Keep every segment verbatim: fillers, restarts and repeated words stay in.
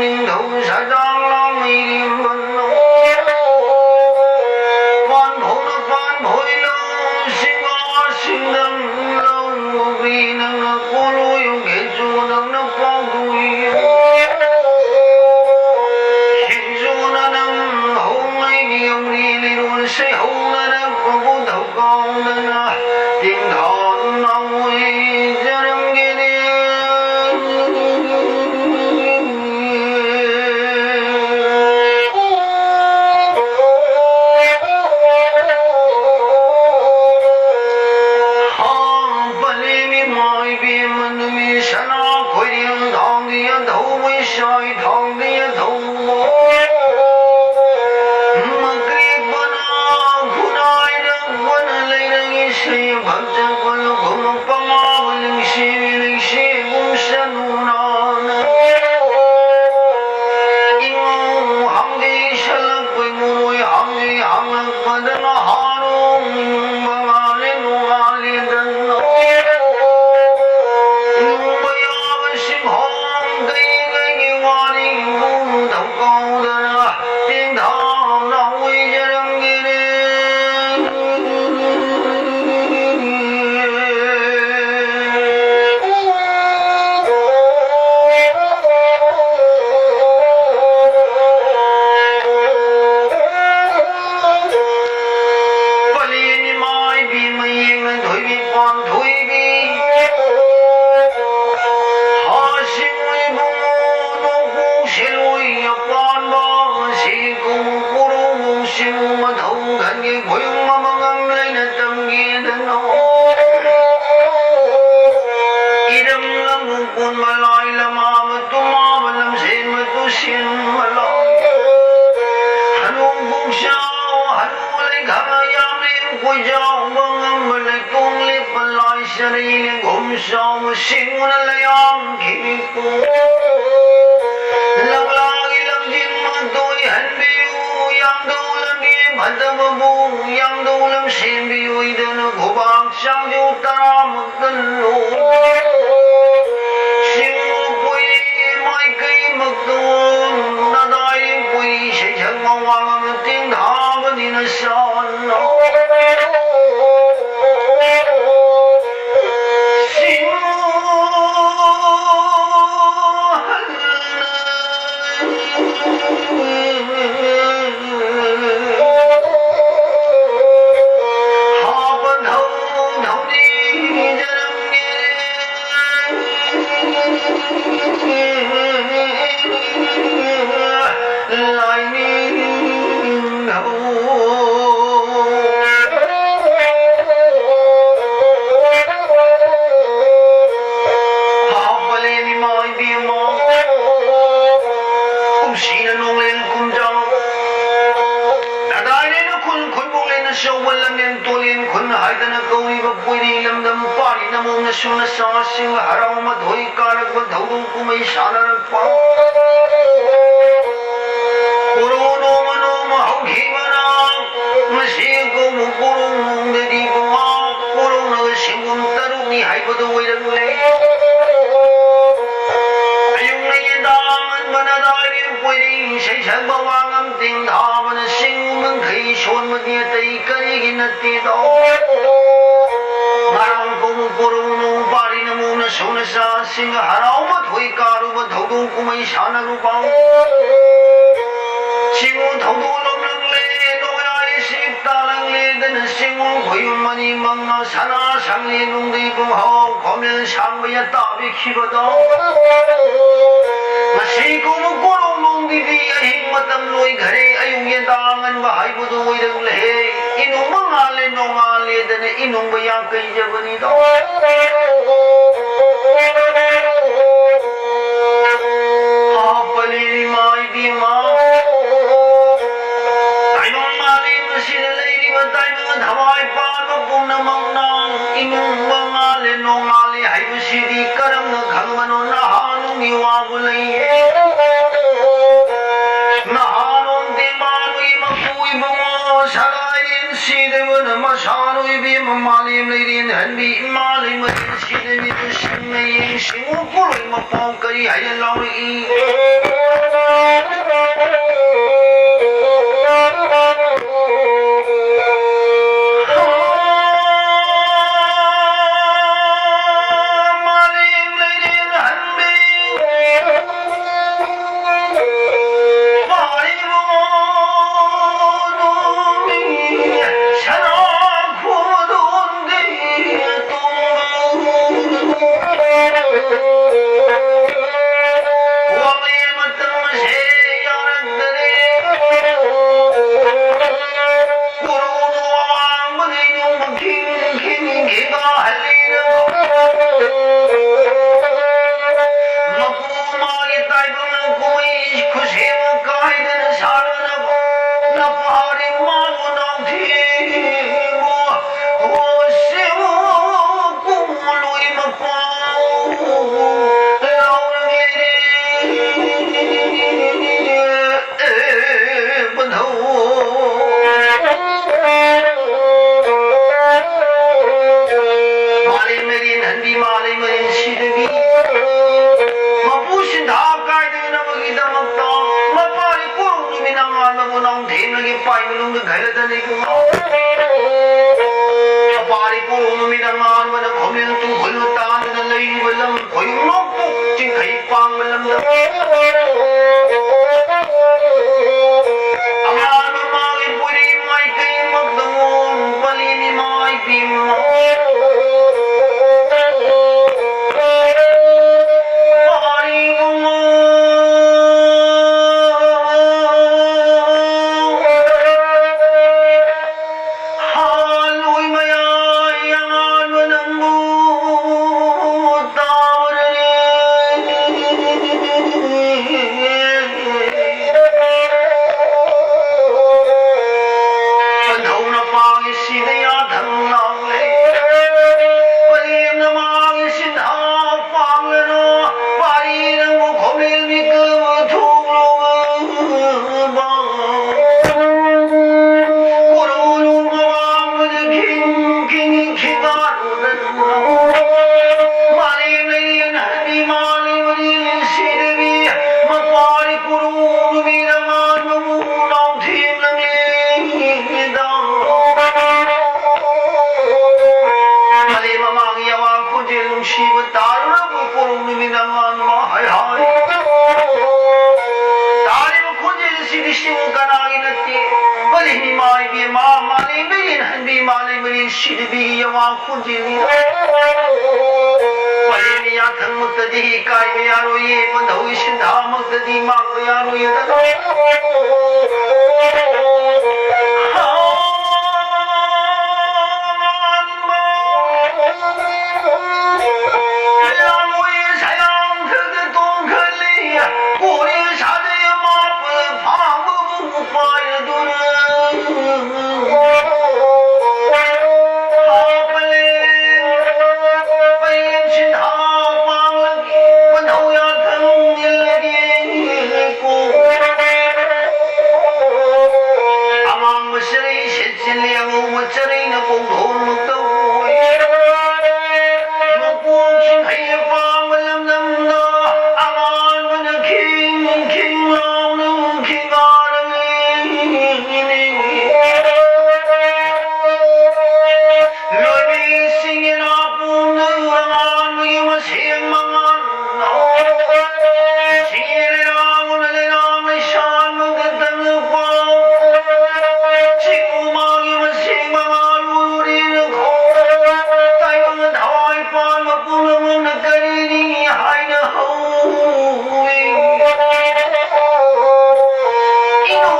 ꯅꯤꯡꯊꯧ ꯁꯗꯥ ꯂꯥꯡꯃꯩꯔꯦꯝꯕꯅ ꯄꯥꯟ ꯐꯧꯅ ꯄꯥꯟ ꯐꯣꯏ ꯂꯧ ꯁꯤꯡꯒꯥ ꯁꯤꯡꯗꯝ ꯂꯧ ꯎꯕꯤ ꯅꯪꯅ ꯀꯣꯂꯣ ꯌꯨꯝ ꯈꯦꯖꯨ ꯅꯪꯅ ꯄꯥꯎꯗꯨꯏ ꯈꯦꯖꯨꯅ ꯅꯪ ꯍꯧꯉꯩꯒꯤ ꯌꯨꯝꯔꯤ ꯂꯤꯔꯣꯟ ꯁꯩꯍꯧꯅꯔꯛꯄꯕꯨ ꯊꯧꯀꯥꯎꯗꯅ ꯇꯤꯡꯊꯥ ꯅꯥꯎꯏ ꯖꯔꯝꯒꯦꯅꯦ꯫ ꯍꯥꯡꯄꯂꯦꯃꯤ ꯃꯥꯏꯕꯦꯝꯃ ꯅꯨꯃꯤꯠ ꯁꯅꯥ ꯈꯣꯏꯔꯦꯜ ꯊꯥꯡꯗꯤ ꯑꯊꯧꯕ ꯏꯁꯥꯏ ꯊꯥꯡꯗꯤ ꯑꯊꯧꯕ ꯃꯀ꯭ꯔꯤꯄꯅ ꯈꯨꯅꯥꯏꯗ ꯋꯥꯅ ꯂꯩꯔꯒꯤ ꯁꯤ ꯐꯛꯆ ꯀꯣꯜꯂꯨ ꯈꯨꯃꯛꯄ ꯃꯥꯕꯨ ꯂꯤꯡꯁꯤꯕꯤ ꯂꯤꯡꯁꯤꯒꯨꯝ ꯁꯅꯨꯅꯥꯅ ꯏꯉꯧ ꯍꯥꯡꯗꯤ ꯁꯜꯂꯛꯄꯩ ꯃꯣꯏ ꯍꯥꯡꯗꯤ ꯍꯥꯡꯂꯛꯄꯗ ꯅꯍꯥꯔꯣꯝ ꯃꯉꯥꯂꯦ ꯅꯣꯡꯉꯥꯂꯦꯗꯅ ꯅꯣꯡꯕ ꯌꯥꯕ ꯁꯤꯡꯍꯣꯡ ꯀꯩ ꯀꯩꯒꯤ ꯋꯥꯔꯤ ꯏꯕꯨꯡ ꯊꯧꯀꯥꯎꯗꯅ ꯇꯦꯡꯊꯥꯎꯅ ꯑꯣꯏꯖꯔꯝꯒꯦꯔꯦ꯫ ꯄꯂꯦꯟ ꯏꯃꯥ ꯏꯕꯦꯝꯃ ꯌꯦꯡꯅ ꯊꯣꯏꯕꯤ ꯄꯥꯟꯊꯣꯏꯕꯤ ꯍꯥꯁꯤꯡ ꯏꯕꯨꯡꯉꯣ ꯅꯣꯡꯄꯣꯛ ꯁꯦꯂꯣꯏ ꯑꯄꯥꯟꯕ ꯁꯤꯒꯨꯝ ꯄꯨꯔꯨꯝꯁꯤꯡ ꯃꯊꯧ ꯈꯟꯒꯦ ꯈꯣꯏꯌꯨꯝ ꯑꯃꯒꯝ ꯂꯩꯅ ꯇꯝꯒꯦꯗꯅꯣ ꯏꯔꯝ ꯂꯝ ꯀꯣꯟꯕ ꯂꯥꯏ ꯂꯃꯥ ꯃꯇꯨꯝ ꯃꯥꯕ ꯂꯝꯁꯦꯟ ꯃꯇꯨ ꯁꯦꯟꯕ ꯂꯥꯏ ꯍꯅꯨ ꯄꯨꯡꯁꯥꯎ ꯍꯅꯨ ꯂꯩꯈꯥ ꯌꯥꯝꯂꯦꯝ ꯀꯣꯏꯖꯥꯎꯕ ꯉꯝꯕ ꯂꯩꯇꯣꯡ ꯂꯦꯞꯄ ꯂꯥꯏ ꯆꯔꯩ ꯂꯦꯡꯒꯨꯝ ꯆꯥꯎꯕ ꯁꯤꯡꯅ ꯂꯌꯥꯝ ꯈꯤꯕꯤꯄꯨ ꯂꯛꯂꯥꯒꯤ ꯂꯝꯖꯤꯡ ꯃꯇꯣꯏ ꯍꯟꯕꯤꯌꯨ ꯌꯥꯝꯗꯧ ꯂꯝꯕꯤ ꯐꯠꯇꯕꯕꯨ ꯌꯥꯝꯗꯧ ꯂꯝ ꯁꯦꯝꯕꯤꯌꯨ ꯏꯗꯅ ꯈꯨꯕꯥꯛ ꯆꯥꯎꯖꯨ ꯇꯔꯥꯃꯛꯇ ꯂꯣ ꯁꯤꯡ ꯃꯄꯣꯏ ꯃꯥꯏꯀꯩꯃꯛꯇ ꯁꯨꯅ ꯆꯥꯁꯤꯡ ꯍꯔꯥꯎ ꯃꯊꯣꯏ ꯀꯥꯔꯛꯄ ꯊꯧꯗꯣꯛ ꯀꯨꯝꯍꯩ ꯁꯥꯟꯅꯔꯛꯄ꯫ ꯀꯣꯔꯧ ꯅꯣꯡꯃ ꯅꯣꯡꯃ ꯍꯧꯈꯤꯕꯅ ꯉꯁꯤ ꯀꯧꯕ ꯀꯣꯔꯧ ꯅꯣꯡꯗꯗꯤ ꯄꯨꯡꯉꯥ ꯀꯣꯔꯧꯅꯒ ꯁꯤꯡꯒꯨꯝ ꯇꯔꯨꯛꯅꯤ ꯍꯥꯏꯕꯗꯨ ꯑꯣꯏꯔꯛꯂꯦ꯫ ꯑꯌꯨꯛꯅ ꯌꯦꯟꯗꯥ ꯉꯟꯕꯅ ꯗꯥꯏꯔꯤ ꯀꯣꯏꯔꯤ ꯏꯁꯩ ꯁꯛꯄ ꯋꯥꯉꯝ ꯇꯦꯡꯊꯥꯕꯅ ꯆꯤꯡ ꯃꯈꯩ ꯁꯣꯟꯕꯅꯤ ꯑꯇꯩ ꯀꯔꯤꯒꯤ ꯅꯠꯇꯦꯗꯣ꯫ ꯉꯔꯥꯡ ꯀꯧꯕ ꯀꯣꯔꯧ ꯅꯣꯡ ꯄꯥꯔꯤ ꯅꯃꯣꯅ ꯁꯧꯅ ꯆꯥꯁꯤꯡ ꯍꯔꯥꯎꯕ ꯊꯣꯏ ꯀꯥꯔꯨꯕ ꯊꯧꯗꯣꯛ ꯀꯨꯝꯍꯩ ꯁꯥꯟꯅꯔꯨꯕ꯫ ꯆꯤꯡꯉꯨ ꯊꯧꯗꯣꯛ ꯂꯣꯝꯂꯛꯂꯦ ꯅꯣꯡꯌꯥ ꯏꯁꯤꯡ ꯇꯥꯂꯪꯂꯦꯗꯅ ꯆꯤꯡꯉꯨ ꯈꯣꯏꯌꯨꯝ ꯑꯅꯤ ꯃꯪꯅ ꯁꯅꯥ ꯁꯪꯂꯦ ꯅꯨꯡꯗꯩ ꯄꯨꯡꯍꯧ ꯈꯣꯃꯦꯜ ꯁꯥꯡꯕ ꯌꯥ ꯇꯥꯕꯤꯈꯤꯕꯗꯣ꯫ ꯉꯁꯤ ꯀꯧꯕ ꯀꯣꯔꯧ ꯅꯣꯡꯗꯤꯗꯤ ꯑꯍꯤꯡ ꯃꯇꯝ ꯂꯣꯏꯈꯔꯦ ꯑꯌꯨꯛ ꯌꯦꯟꯗꯥ ꯉꯟꯕ ꯍꯥꯏꯕꯗꯨ ꯑꯣꯏꯔꯛꯂꯦ꯫ ꯏꯅꯨꯡꯕ ꯉꯥꯜꯂꯦ ꯅꯣꯡꯉꯥꯜꯂꯦꯗꯅ ꯏꯅꯨꯡꯕ ꯌꯥ ꯀꯩꯖꯕꯅꯤꯗꯣ꯫ ꯍꯥꯞꯄꯅꯤ ꯏꯃꯥ ꯏꯕꯦꯝꯃ꯫ ꯇꯥꯏꯕꯪ ꯃꯥꯂꯦꯝ ꯑꯁꯤꯗ ꯂꯩꯔꯤꯕ ꯇꯥꯏꯕꯪ ꯊꯋꯥꯏ ꯄꯥꯟꯕ ꯄꯨꯝꯅꯃꯛꯅ ꯏꯃꯨꯡ ꯃꯉꯥꯜꯂꯦ ꯅꯣꯡꯉꯥꯜꯂꯦ ꯍꯥꯏꯕꯁꯤꯗꯤ ꯀꯔꯝꯅ ꯈꯪꯕꯅꯣ? ꯅꯍꯥꯟ ꯅꯣꯡꯒꯤ ꯋꯥꯕꯨ ꯂꯩꯌꯦ꯫ ꯅꯍꯥꯟ ꯅꯣꯡ ꯇꯦꯡꯕꯥꯟꯒꯤ ꯃꯄꯨ ꯏꯕꯨꯡꯉꯣ ꯁꯂꯥꯏꯔꯦꯟ ꯁꯤꯗꯕꯅ ꯃꯁꯥ ꯅꯣꯏꯕꯤ ꯃꯃꯥꯂꯦꯝ ꯂꯩꯔꯦꯟ ꯍꯟꯕꯤ ꯏꯃꯥ ꯂꯩꯃꯔꯦꯟ ꯁꯤꯗꯕꯤꯗꯨ ꯁꯤꯡꯅ ꯌꯦꯡꯁꯤꯡꯉꯨ ꯀꯣꯔꯣꯏ ꯃꯄꯥꯎ ꯀꯔꯤ ꯍꯥꯏꯅ ꯂꯥꯎꯔꯛꯏ? ꯘꯔꯗꯅ ꯏꯕꯨꯡꯉꯣ꯫ ꯃꯄꯥꯔꯤ ꯄꯨꯔꯨꯝ ꯅꯨꯃꯤꯠ ꯑꯉꯥꯟꯕꯅ ꯈꯣꯝꯖꯤꯜ ꯇꯨꯡꯈꯣꯜ ꯇꯥꯗꯅ ꯂꯩꯔꯤꯕ ꯂꯝ ꯈꯣꯏꯅꯨꯡ ꯅꯣꯡꯄꯣꯛ ꯆꯤꯡꯈꯩ ꯄꯥꯡꯕ ꯂꯝꯗꯝ꯫ ꯑꯉꯥꯟꯕ ꯃꯥꯒꯤ ꯄꯨꯔꯤ ꯃꯥꯏꯀꯩꯃꯛꯇ ꯉꯣꯡ ꯄꯜꯂꯤ ꯏꯃꯥ ꯏꯕꯦꯝꯃ꯫ ꯃꯄꯥꯔꯤ ꯏꯕꯨꯡꯉꯣ꯫ ꯍꯥꯜꯂꯣꯏ ꯃꯌꯥꯏ ꯑꯉꯥꯟꯕ ꯅꯪꯕꯨ ꯇꯥꯕꯔꯦ꯫ ꯄꯟꯊꯧꯅ ꯄꯥꯡꯉꯤꯁꯤꯗ ꯌꯥꯊꯪ ꯂꯥꯎꯂꯦ꯫ ꯄꯔꯦꯝꯅ ꯃꯥꯡꯉꯤꯁꯤꯗ ꯄꯥꯡꯂꯅꯨ꯫ ꯄꯥꯔꯤ ꯅꯪꯕꯨ ꯈꯣꯝꯂꯦꯜ ꯃꯤꯀꯨꯞ ꯊꯣꯛꯂꯨꯕ꯫ ꯀꯣꯔꯧꯅꯨ ꯃꯃꯥꯡꯕꯗ ꯈꯤꯡ ꯈꯤꯡ ꯈꯤꯡꯒꯥꯔꯨꯗꯅ꯫ ꯃꯥꯂꯦꯝ ꯂꯩꯔꯦꯟ ꯍꯟꯕꯤ ꯃꯥꯂꯦꯝ ꯂꯩꯔꯦꯟ ꯁꯤꯗꯕꯤ꯫ ꯃꯄꯥꯔꯤ ꯀꯣꯔꯧ ꯅꯨꯃꯤꯠ ꯑꯉꯥꯟꯕꯕꯨ ꯂꯥꯎꯊꯦꯡꯅ ꯂꯦꯡꯉꯤꯗ꯫ ꯃꯥꯂꯦꯝ ꯃꯃꯥꯡꯒꯤ ꯑꯋꯥꯡ ꯈꯣꯟꯖꯦꯜ ꯅꯨꯡꯁꯤꯕ ꯇꯥꯔꯨꯔꯕ ꯀꯣꯔꯧ ꯅꯨꯃꯤꯠ ꯑꯉꯥꯟꯕ ꯍꯥꯏ ꯍꯥꯏ꯫ ꯇꯥꯔꯤꯕ ꯈꯣꯟꯖꯦꯜ ꯑꯁꯤꯗꯤ ꯁꯤꯕꯨ ꯀꯅꯥꯒꯤ ꯅꯠꯇꯦ? ꯄꯔꯦꯝ ꯏꯃꯥ ꯏꯕꯦꯝꯃ, ꯃꯥꯂꯦꯝꯗ ꯌꯦꯟꯍꯟꯕꯤ, ꯃꯥꯂꯦꯝ ꯃꯔꯤ ꯁꯤꯗꯕꯤꯒꯤ ꯌꯥꯋꯥ ꯈꯣꯟꯖꯦꯜꯅꯤ꯫ ꯄꯔꯦꯝꯒꯤ ꯌꯥꯊꯪꯃꯛꯇꯗꯤ ꯀꯥꯏꯕ ꯌꯥꯔꯣꯏꯌꯦ, ꯄꯟꯊꯧꯒꯤ ꯁꯤꯟꯊꯥꯃꯛꯇꯗꯤ ꯃꯥꯡꯕ ꯌꯥꯔꯣꯏꯌꯦ꯫ ꯂꯥꯡꯉꯣꯏ ꯁꯌꯥꯡꯊꯛꯇ ꯇꯣꯡꯈꯠꯂꯤ, ꯀꯣꯔꯤ ꯁꯥꯗꯩ ꯃꯥꯄꯜ ꯐꯥꯕꯕꯨ ꯄꯥꯏꯔꯗꯨꯅ꯫ ꯍꯥꯞꯄꯂꯦ, ꯄꯩꯁꯤꯟ ꯍꯥꯞꯄꯥꯡꯂꯒꯤ ꯄꯟꯊꯧ ꯌꯥꯊꯪ ꯅꯤꯜꯂꯒꯦ ꯀꯣ꯫ ꯄꯨꯝꯅꯃꯛꯅ ꯀꯔꯤꯅꯤ ꯍꯥꯏꯅ ꯍꯧꯏ꯫ ꯏꯅꯣꯝ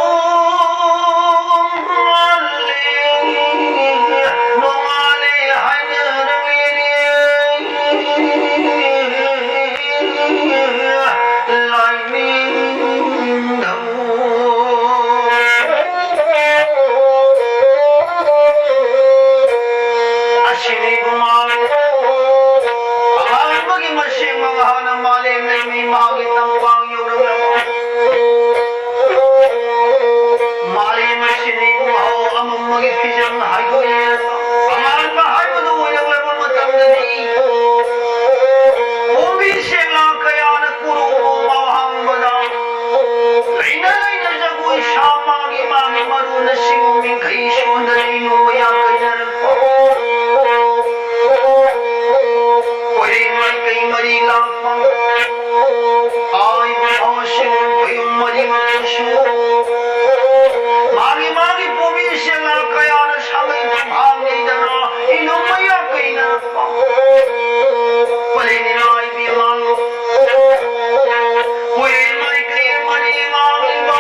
ꯉꯥꯜꯂꯦ, ꯅꯣꯡꯉꯥꯜꯂꯦ ꯍꯥꯏꯅꯔꯝꯃꯤꯅꯦ꯫ ꯂꯥꯏꯅꯤꯡꯊꯧ꯫ ꯑꯁꯤꯅꯤ ꯏꯕꯨꯡꯉꯣ꯫ ꯑꯍꯥꯟꯕꯒꯤ ꯃꯁꯦꯡ ꯃꯉꯥꯅ ꯃꯥꯂꯦꯝ ꯂꯩꯃꯤ ꯃꯥꯒꯤ ꯇꯝꯄꯥꯛ ꯌꯧꯔꯛꯂꯕ꯫ ꯃꯥꯂꯦꯝ ꯑꯁꯤꯅ ꯏꯕꯨꯡꯉꯣ ꯑꯃꯝꯕꯒꯤ ꯐꯤꯖꯪ ꯍꯥꯏꯗꯣꯛꯏ꯫ ꯑꯉꯥꯟꯕ ꯍꯥꯏꯕꯗꯨ ꯑꯣꯏꯔꯛꯂꯕ ꯃꯇꯝꯗꯗꯤ ꯄꯣꯝꯕꯤ ꯁꯦꯛꯂꯥ ꯀꯌꯥꯅ ꯀꯨꯔꯨ ꯀꯨꯔꯨ ꯍꯥꯡꯕꯗ ꯂꯩꯅ ꯂꯩꯅ ꯖꯒꯣꯏ ꯁꯥ ꯃꯥꯒꯤ ꯃꯥꯒꯤ ꯃꯔꯨꯅ ꯁꯤꯡ ꯃꯤꯈꯩ ꯁꯣꯟꯗꯅ ꯏꯅꯨꯡ ꯃꯌꯥ ꯀꯩꯅꯔꯛꯄ꯫ ꯀꯣꯏꯔꯦꯡ ꯃꯥꯏꯀꯩ ꯃꯔꯤ ꯂꯥꯛꯄ꯫ ꯑꯥꯏꯕ ꯐꯥꯎꯁꯤꯡ ꯈꯣꯌꯨꯝ ꯃꯔꯤ ꯃꯇꯨꯡꯁꯨ꯫ ꯃꯥꯒꯤ ꯃꯥꯒꯤ ꯄꯣꯝꯕꯤ ꯁꯦꯛꯂꯥ ꯀꯌꯥꯅ ꯁꯥꯃꯩ ꯇꯝꯐꯥ ꯂꯩꯗꯅ ꯏꯅꯨꯡ ꯃꯌꯥ ꯀꯩꯅꯔꯛꯄ꯫ ꯄꯂꯦꯟ ꯏꯃꯥ ꯏꯕꯦꯝꯃ꯫ ꯀꯣꯏꯔꯦꯡ ꯃꯥꯏꯀꯩ ꯃꯔꯤ ꯉꯥꯡꯂꯤꯕ꯫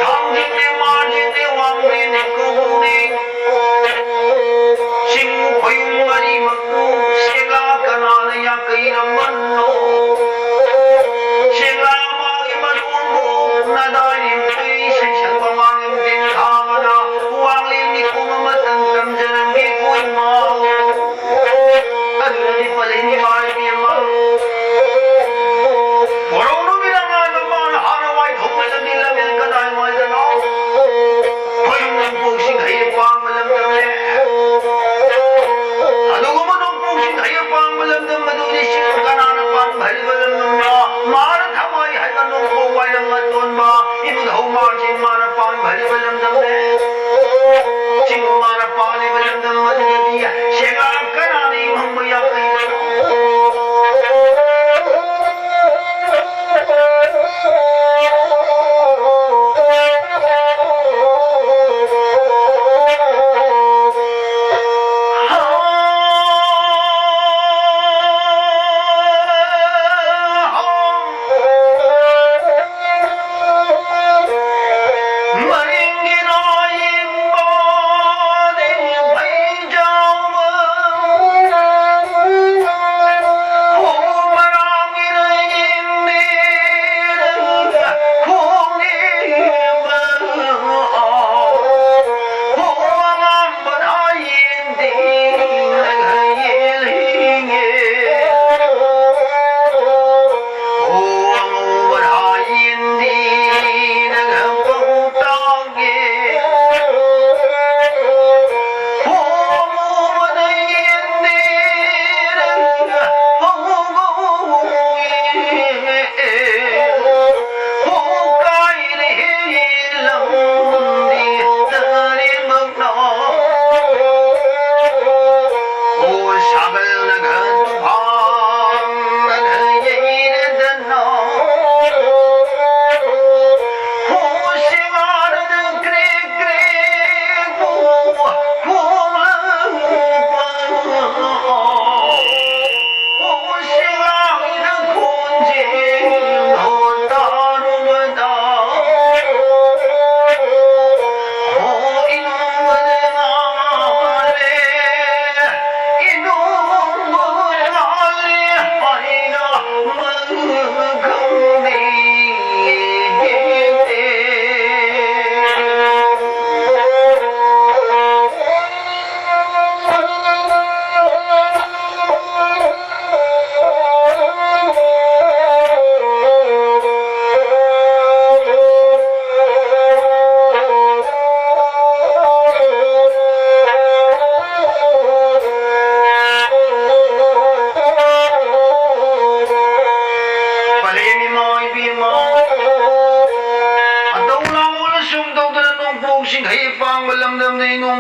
ꯊꯥꯡꯖꯤꯡꯅꯦ, ꯃꯥꯔꯖꯤꯡꯅꯦ, ꯋꯥꯡꯕ꯭ꯔꯦꯟꯅꯦ, ꯀꯧꯕ꯭ꯔꯨꯅꯦ꯫ ꯆꯤꯡ ꯈꯣꯌꯨꯝ ꯃꯔꯤꯃꯛꯄꯨ ꯁꯦꯛꯂꯥ ꯀꯅꯥꯅ ꯌꯥꯀꯩꯔꯝꯕꯅꯣ? ꯁꯦꯛꯂꯥ ꯃꯥꯒꯤ ꯃꯔꯣꯟꯕꯨ ꯅꯗꯥꯏ ꯅꯤꯡꯊꯣꯏ ꯁꯩꯁꯟꯕ ꯃꯥꯡꯂꯝ ꯇꯦꯟꯊꯥꯕꯅ ꯋꯥꯡꯂꯦꯟ ꯅꯤꯡꯈꯣꯝ ꯑꯃꯇꯪ ꯇꯝꯖꯔꯝꯒꯦ ꯀꯣꯏꯃꯥ꯫ ꯑꯗꯨꯅꯅꯤ ꯄꯂꯦꯟ ꯏꯃꯥ ꯏꯕꯦꯝꯃ꯫ ꯃꯣꯔꯧ ꯅꯨꯃꯤꯠ ꯑꯉꯥꯟꯕ ꯃꯥꯅ ꯍꯥꯟꯅ ꯋꯥꯏꯊꯣꯛꯄꯗꯒꯤ ꯂꯝꯕꯦꯜ ꯀꯗꯥꯏꯋꯥꯏꯗꯅꯣ? ꯈꯣꯏꯔꯨꯝ ꯅꯣꯡꯄꯣꯛꯁꯤꯡ ꯍꯩ ꯄꯥꯝꯕ ꯂꯝꯗꯝꯅꯦ꯫ ꯑꯗꯨꯒꯨꯝꯕ ꯅꯣꯡꯄꯣꯛꯁꯤꯡ ꯍꯩ ꯄꯥꯝꯕ ꯂꯝꯗꯝ ꯑꯗꯨ ꯂꯤꯁꯤꯡ ꯀꯅꯥꯅ ꯄꯥꯟꯕ ꯍꯩꯕ ꯂꯝꯗꯝꯅꯣ? ꯃꯥꯅ ꯊꯋꯥꯏ ꯍꯥꯏꯕ ꯅꯣꯡꯄꯣꯛ ꯋꯥꯏꯔꯝ ꯑꯇꯣꯟꯕ ꯏꯕꯨꯙꯧ ꯃꯥꯔꯖꯤꯡ ꯃꯥꯅ ꯄꯥꯟꯕ ꯍꯩꯕ ꯂꯝꯗꯝꯅꯦ꯫ ꯆꯤꯡ ꯃꯥꯅ ꯄꯥꯜꯂꯤꯕ ꯂꯝꯗꯝ ꯑꯗꯨꯗꯗꯤ ꯁꯦꯒꯥ ꯀꯅꯥꯅ ꯏꯪꯍꯧꯕ ꯌꯥꯄꯩꯗꯅꯣ?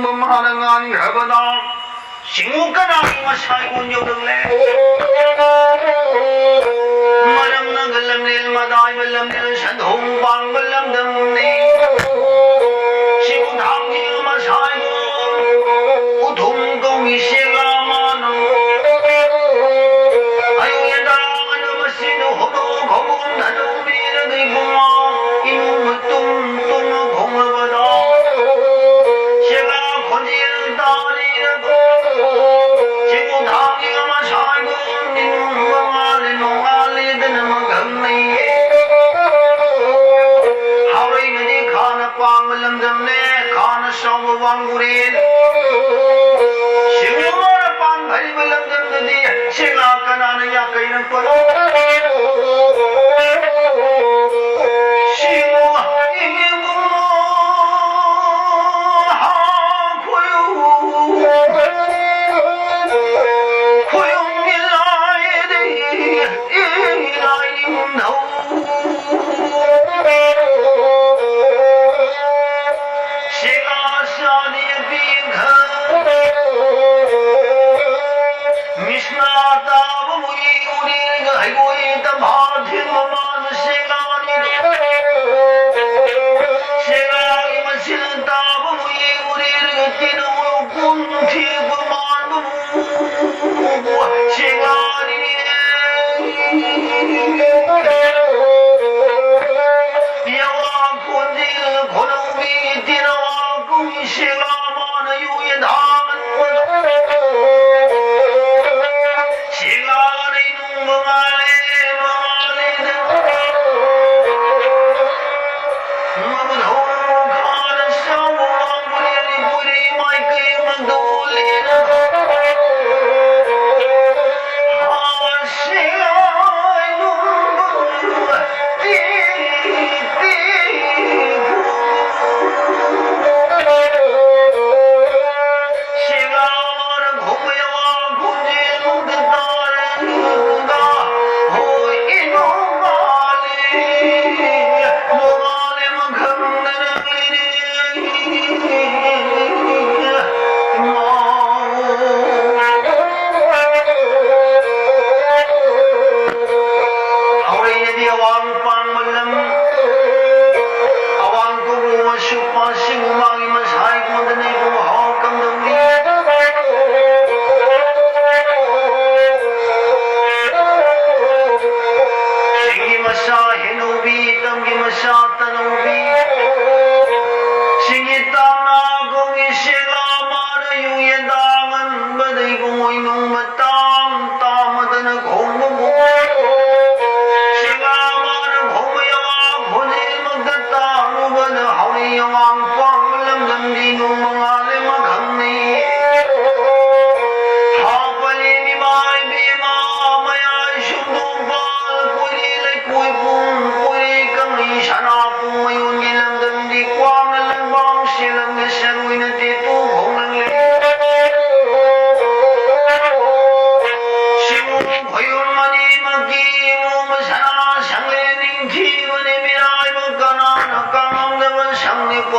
ꯃꯥꯅ ꯉꯥꯟꯈ꯭ꯔꯕꯗ ꯁꯤꯡꯎ ꯀꯅꯥꯒꯤ ꯃꯁꯥꯏꯒꯣꯟ ꯌꯧꯔꯛꯂꯦ? ꯃꯔꯝꯅꯒ ꯂꯝꯂꯦꯟ ꯃꯗꯥꯏꯕ ꯂꯝꯂꯦꯟ ꯁꯟꯗꯣꯡ ꯄꯥꯡꯕ ꯂꯝꯗꯝꯅꯤ꯫ ꯁꯤꯕꯨ ꯊꯥꯡꯒꯤ ꯃꯁꯥꯏꯒꯣꯟ ꯎꯊꯨꯝ ꯀꯧꯏ ꯁꯦꯛꯂꯥ ꯃꯥꯅ꯫ ꯑꯌꯨꯛ ꯌꯦꯟꯗꯥꯡ ꯑꯅꯧꯕꯁꯤꯡꯗꯨ ꯍꯧꯗꯣꯛ ꯍꯧꯗꯣꯛꯅ ꯇꯧꯕꯤꯔꯒ ꯏꯕꯨꯡꯉꯣ ꯏꯃꯨꯡ ꯃꯇꯨꯡ ꯇꯨꯝꯅ ꯈꯣꯡꯂꯕꯗꯣ ꯁꯦꯛꯂꯥ ꯈꯣꯟꯖꯦꯜ ꯇꯥꯔꯤꯔꯕ ꯁꯤꯕꯨ ꯊꯥꯡꯒꯤ ꯃꯁꯥꯏꯒꯣꯟ ꯅꯣꯡꯉꯥꯜꯂꯦ ꯅꯣꯡꯉꯥꯜꯂꯦꯗꯅ ꯃꯈꯪ ꯂꯩꯌꯦ꯫ ꯍꯥꯎꯔꯩꯅꯗꯤ ꯈꯥꯅ ꯄꯥꯡꯕ ꯂꯝꯗꯝꯅꯦ, ꯈꯥꯅ ꯆꯥꯎꯕ ꯋꯥꯡꯒꯨꯔꯦꯟ꯫ ꯁꯤꯡꯎ ꯃꯥꯅ ꯄꯥꯟ ꯐꯔꯤꯕ ꯂꯝꯗꯝꯗꯗꯤ ꯁꯦꯛꯂꯥ ꯀꯅꯥꯅ ꯌꯥꯀꯩꯅ ꯄꯣꯠꯂꯣ? ꯁꯤꯡꯎ ꯏꯕꯨꯡꯉꯣ ꯍꯥ ꯈꯣꯏꯌꯨ꯫ ꯈꯣꯏꯌꯨꯝꯒꯤ ꯂꯥꯏꯗꯤ ꯏ ꯂꯥꯏꯅꯤꯡꯊꯧ꯫ ꯁꯦꯛꯂꯥ ꯁꯥꯅꯤ ꯄꯤꯡꯈꯪ꯫ ꯃꯤꯁꯅꯥ ꯇꯥꯕꯕꯨ ꯌꯦꯡꯉꯨꯅꯦ, ꯍꯩꯕꯣꯏ ꯇꯝꯐꯥ ꯊꯤꯟꯕ ꯃꯥꯅ ꯁꯦꯛꯂꯥꯅꯤ꯫ ꯁꯦꯛꯂꯥꯒꯤ ꯃꯆꯤꯟ ꯇꯥꯕꯕꯨ ꯌꯦꯡꯉꯨꯅꯦ, ꯇꯤꯅꯧ ꯂꯧꯀꯣꯟ ꯊꯦꯛꯄ ꯃꯥꯟꯕꯕꯨ ꯁꯦꯛꯂꯥꯅꯤ꯫ ꯌꯥꯋꯥ ꯈꯣꯟꯖꯦꯜ ꯈꯣꯟꯅꯧꯕꯤ ꯇꯤꯅꯋꯥ ꯀꯧꯏ ꯁꯦꯛꯂꯥ ꯃꯥꯅ ꯌꯨ ꯌꯦꯟꯊꯥꯡ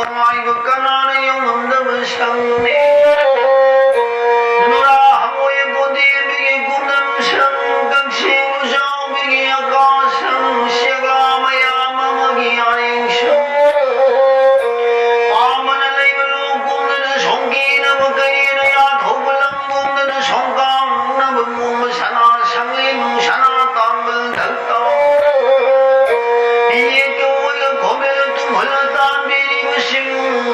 ꯅꯨꯡꯉꯥꯏꯕ ꯀꯅꯥꯅ ꯌꯧꯉꯝꯗꯕ ꯁꯪꯅꯤ? ꯅꯨꯔꯥ ꯍꯪꯉꯣꯏ ꯀꯣꯟꯗꯦꯝꯕꯤꯒꯤ ꯀꯨꯝꯅꯝ ꯁꯪ, ꯀꯛꯆꯦꯡ ꯂꯨꯆꯥꯎꯕꯤꯒꯤ ꯑꯀꯥ ꯁꯪ, ꯁꯦꯛꯂꯥ ꯃꯌꯥꯝ ꯑꯃꯒꯤ ꯑꯔꯦꯡ ꯁꯪ꯫ ꯄꯥꯝꯕꯅ ꯂꯩꯕ ꯂꯣꯛ ꯀꯨꯝꯗꯅ ꯁꯣꯡꯀꯤꯅꯕ ꯀꯩꯅ ꯌꯥꯊꯧꯕ ꯂꯝ ꯀꯨꯝꯗꯅ ꯁꯣꯡꯀꯥꯝꯅꯕ ꯃꯣꯝꯕ ꯁꯅꯥ ꯁꯪꯂꯦꯟ ꯁꯅꯥ ꯇꯥꯡꯕꯜ ꯙꯛ ꯇꯧ꯫ ꯌꯦꯠꯀ ꯑꯣꯏꯒ ꯈꯣꯝꯖꯤꯜꯂ ꯇꯨꯝꯍꯜꯂ ꯇꯥꯟꯕꯤꯔꯤꯕꯁꯤꯡ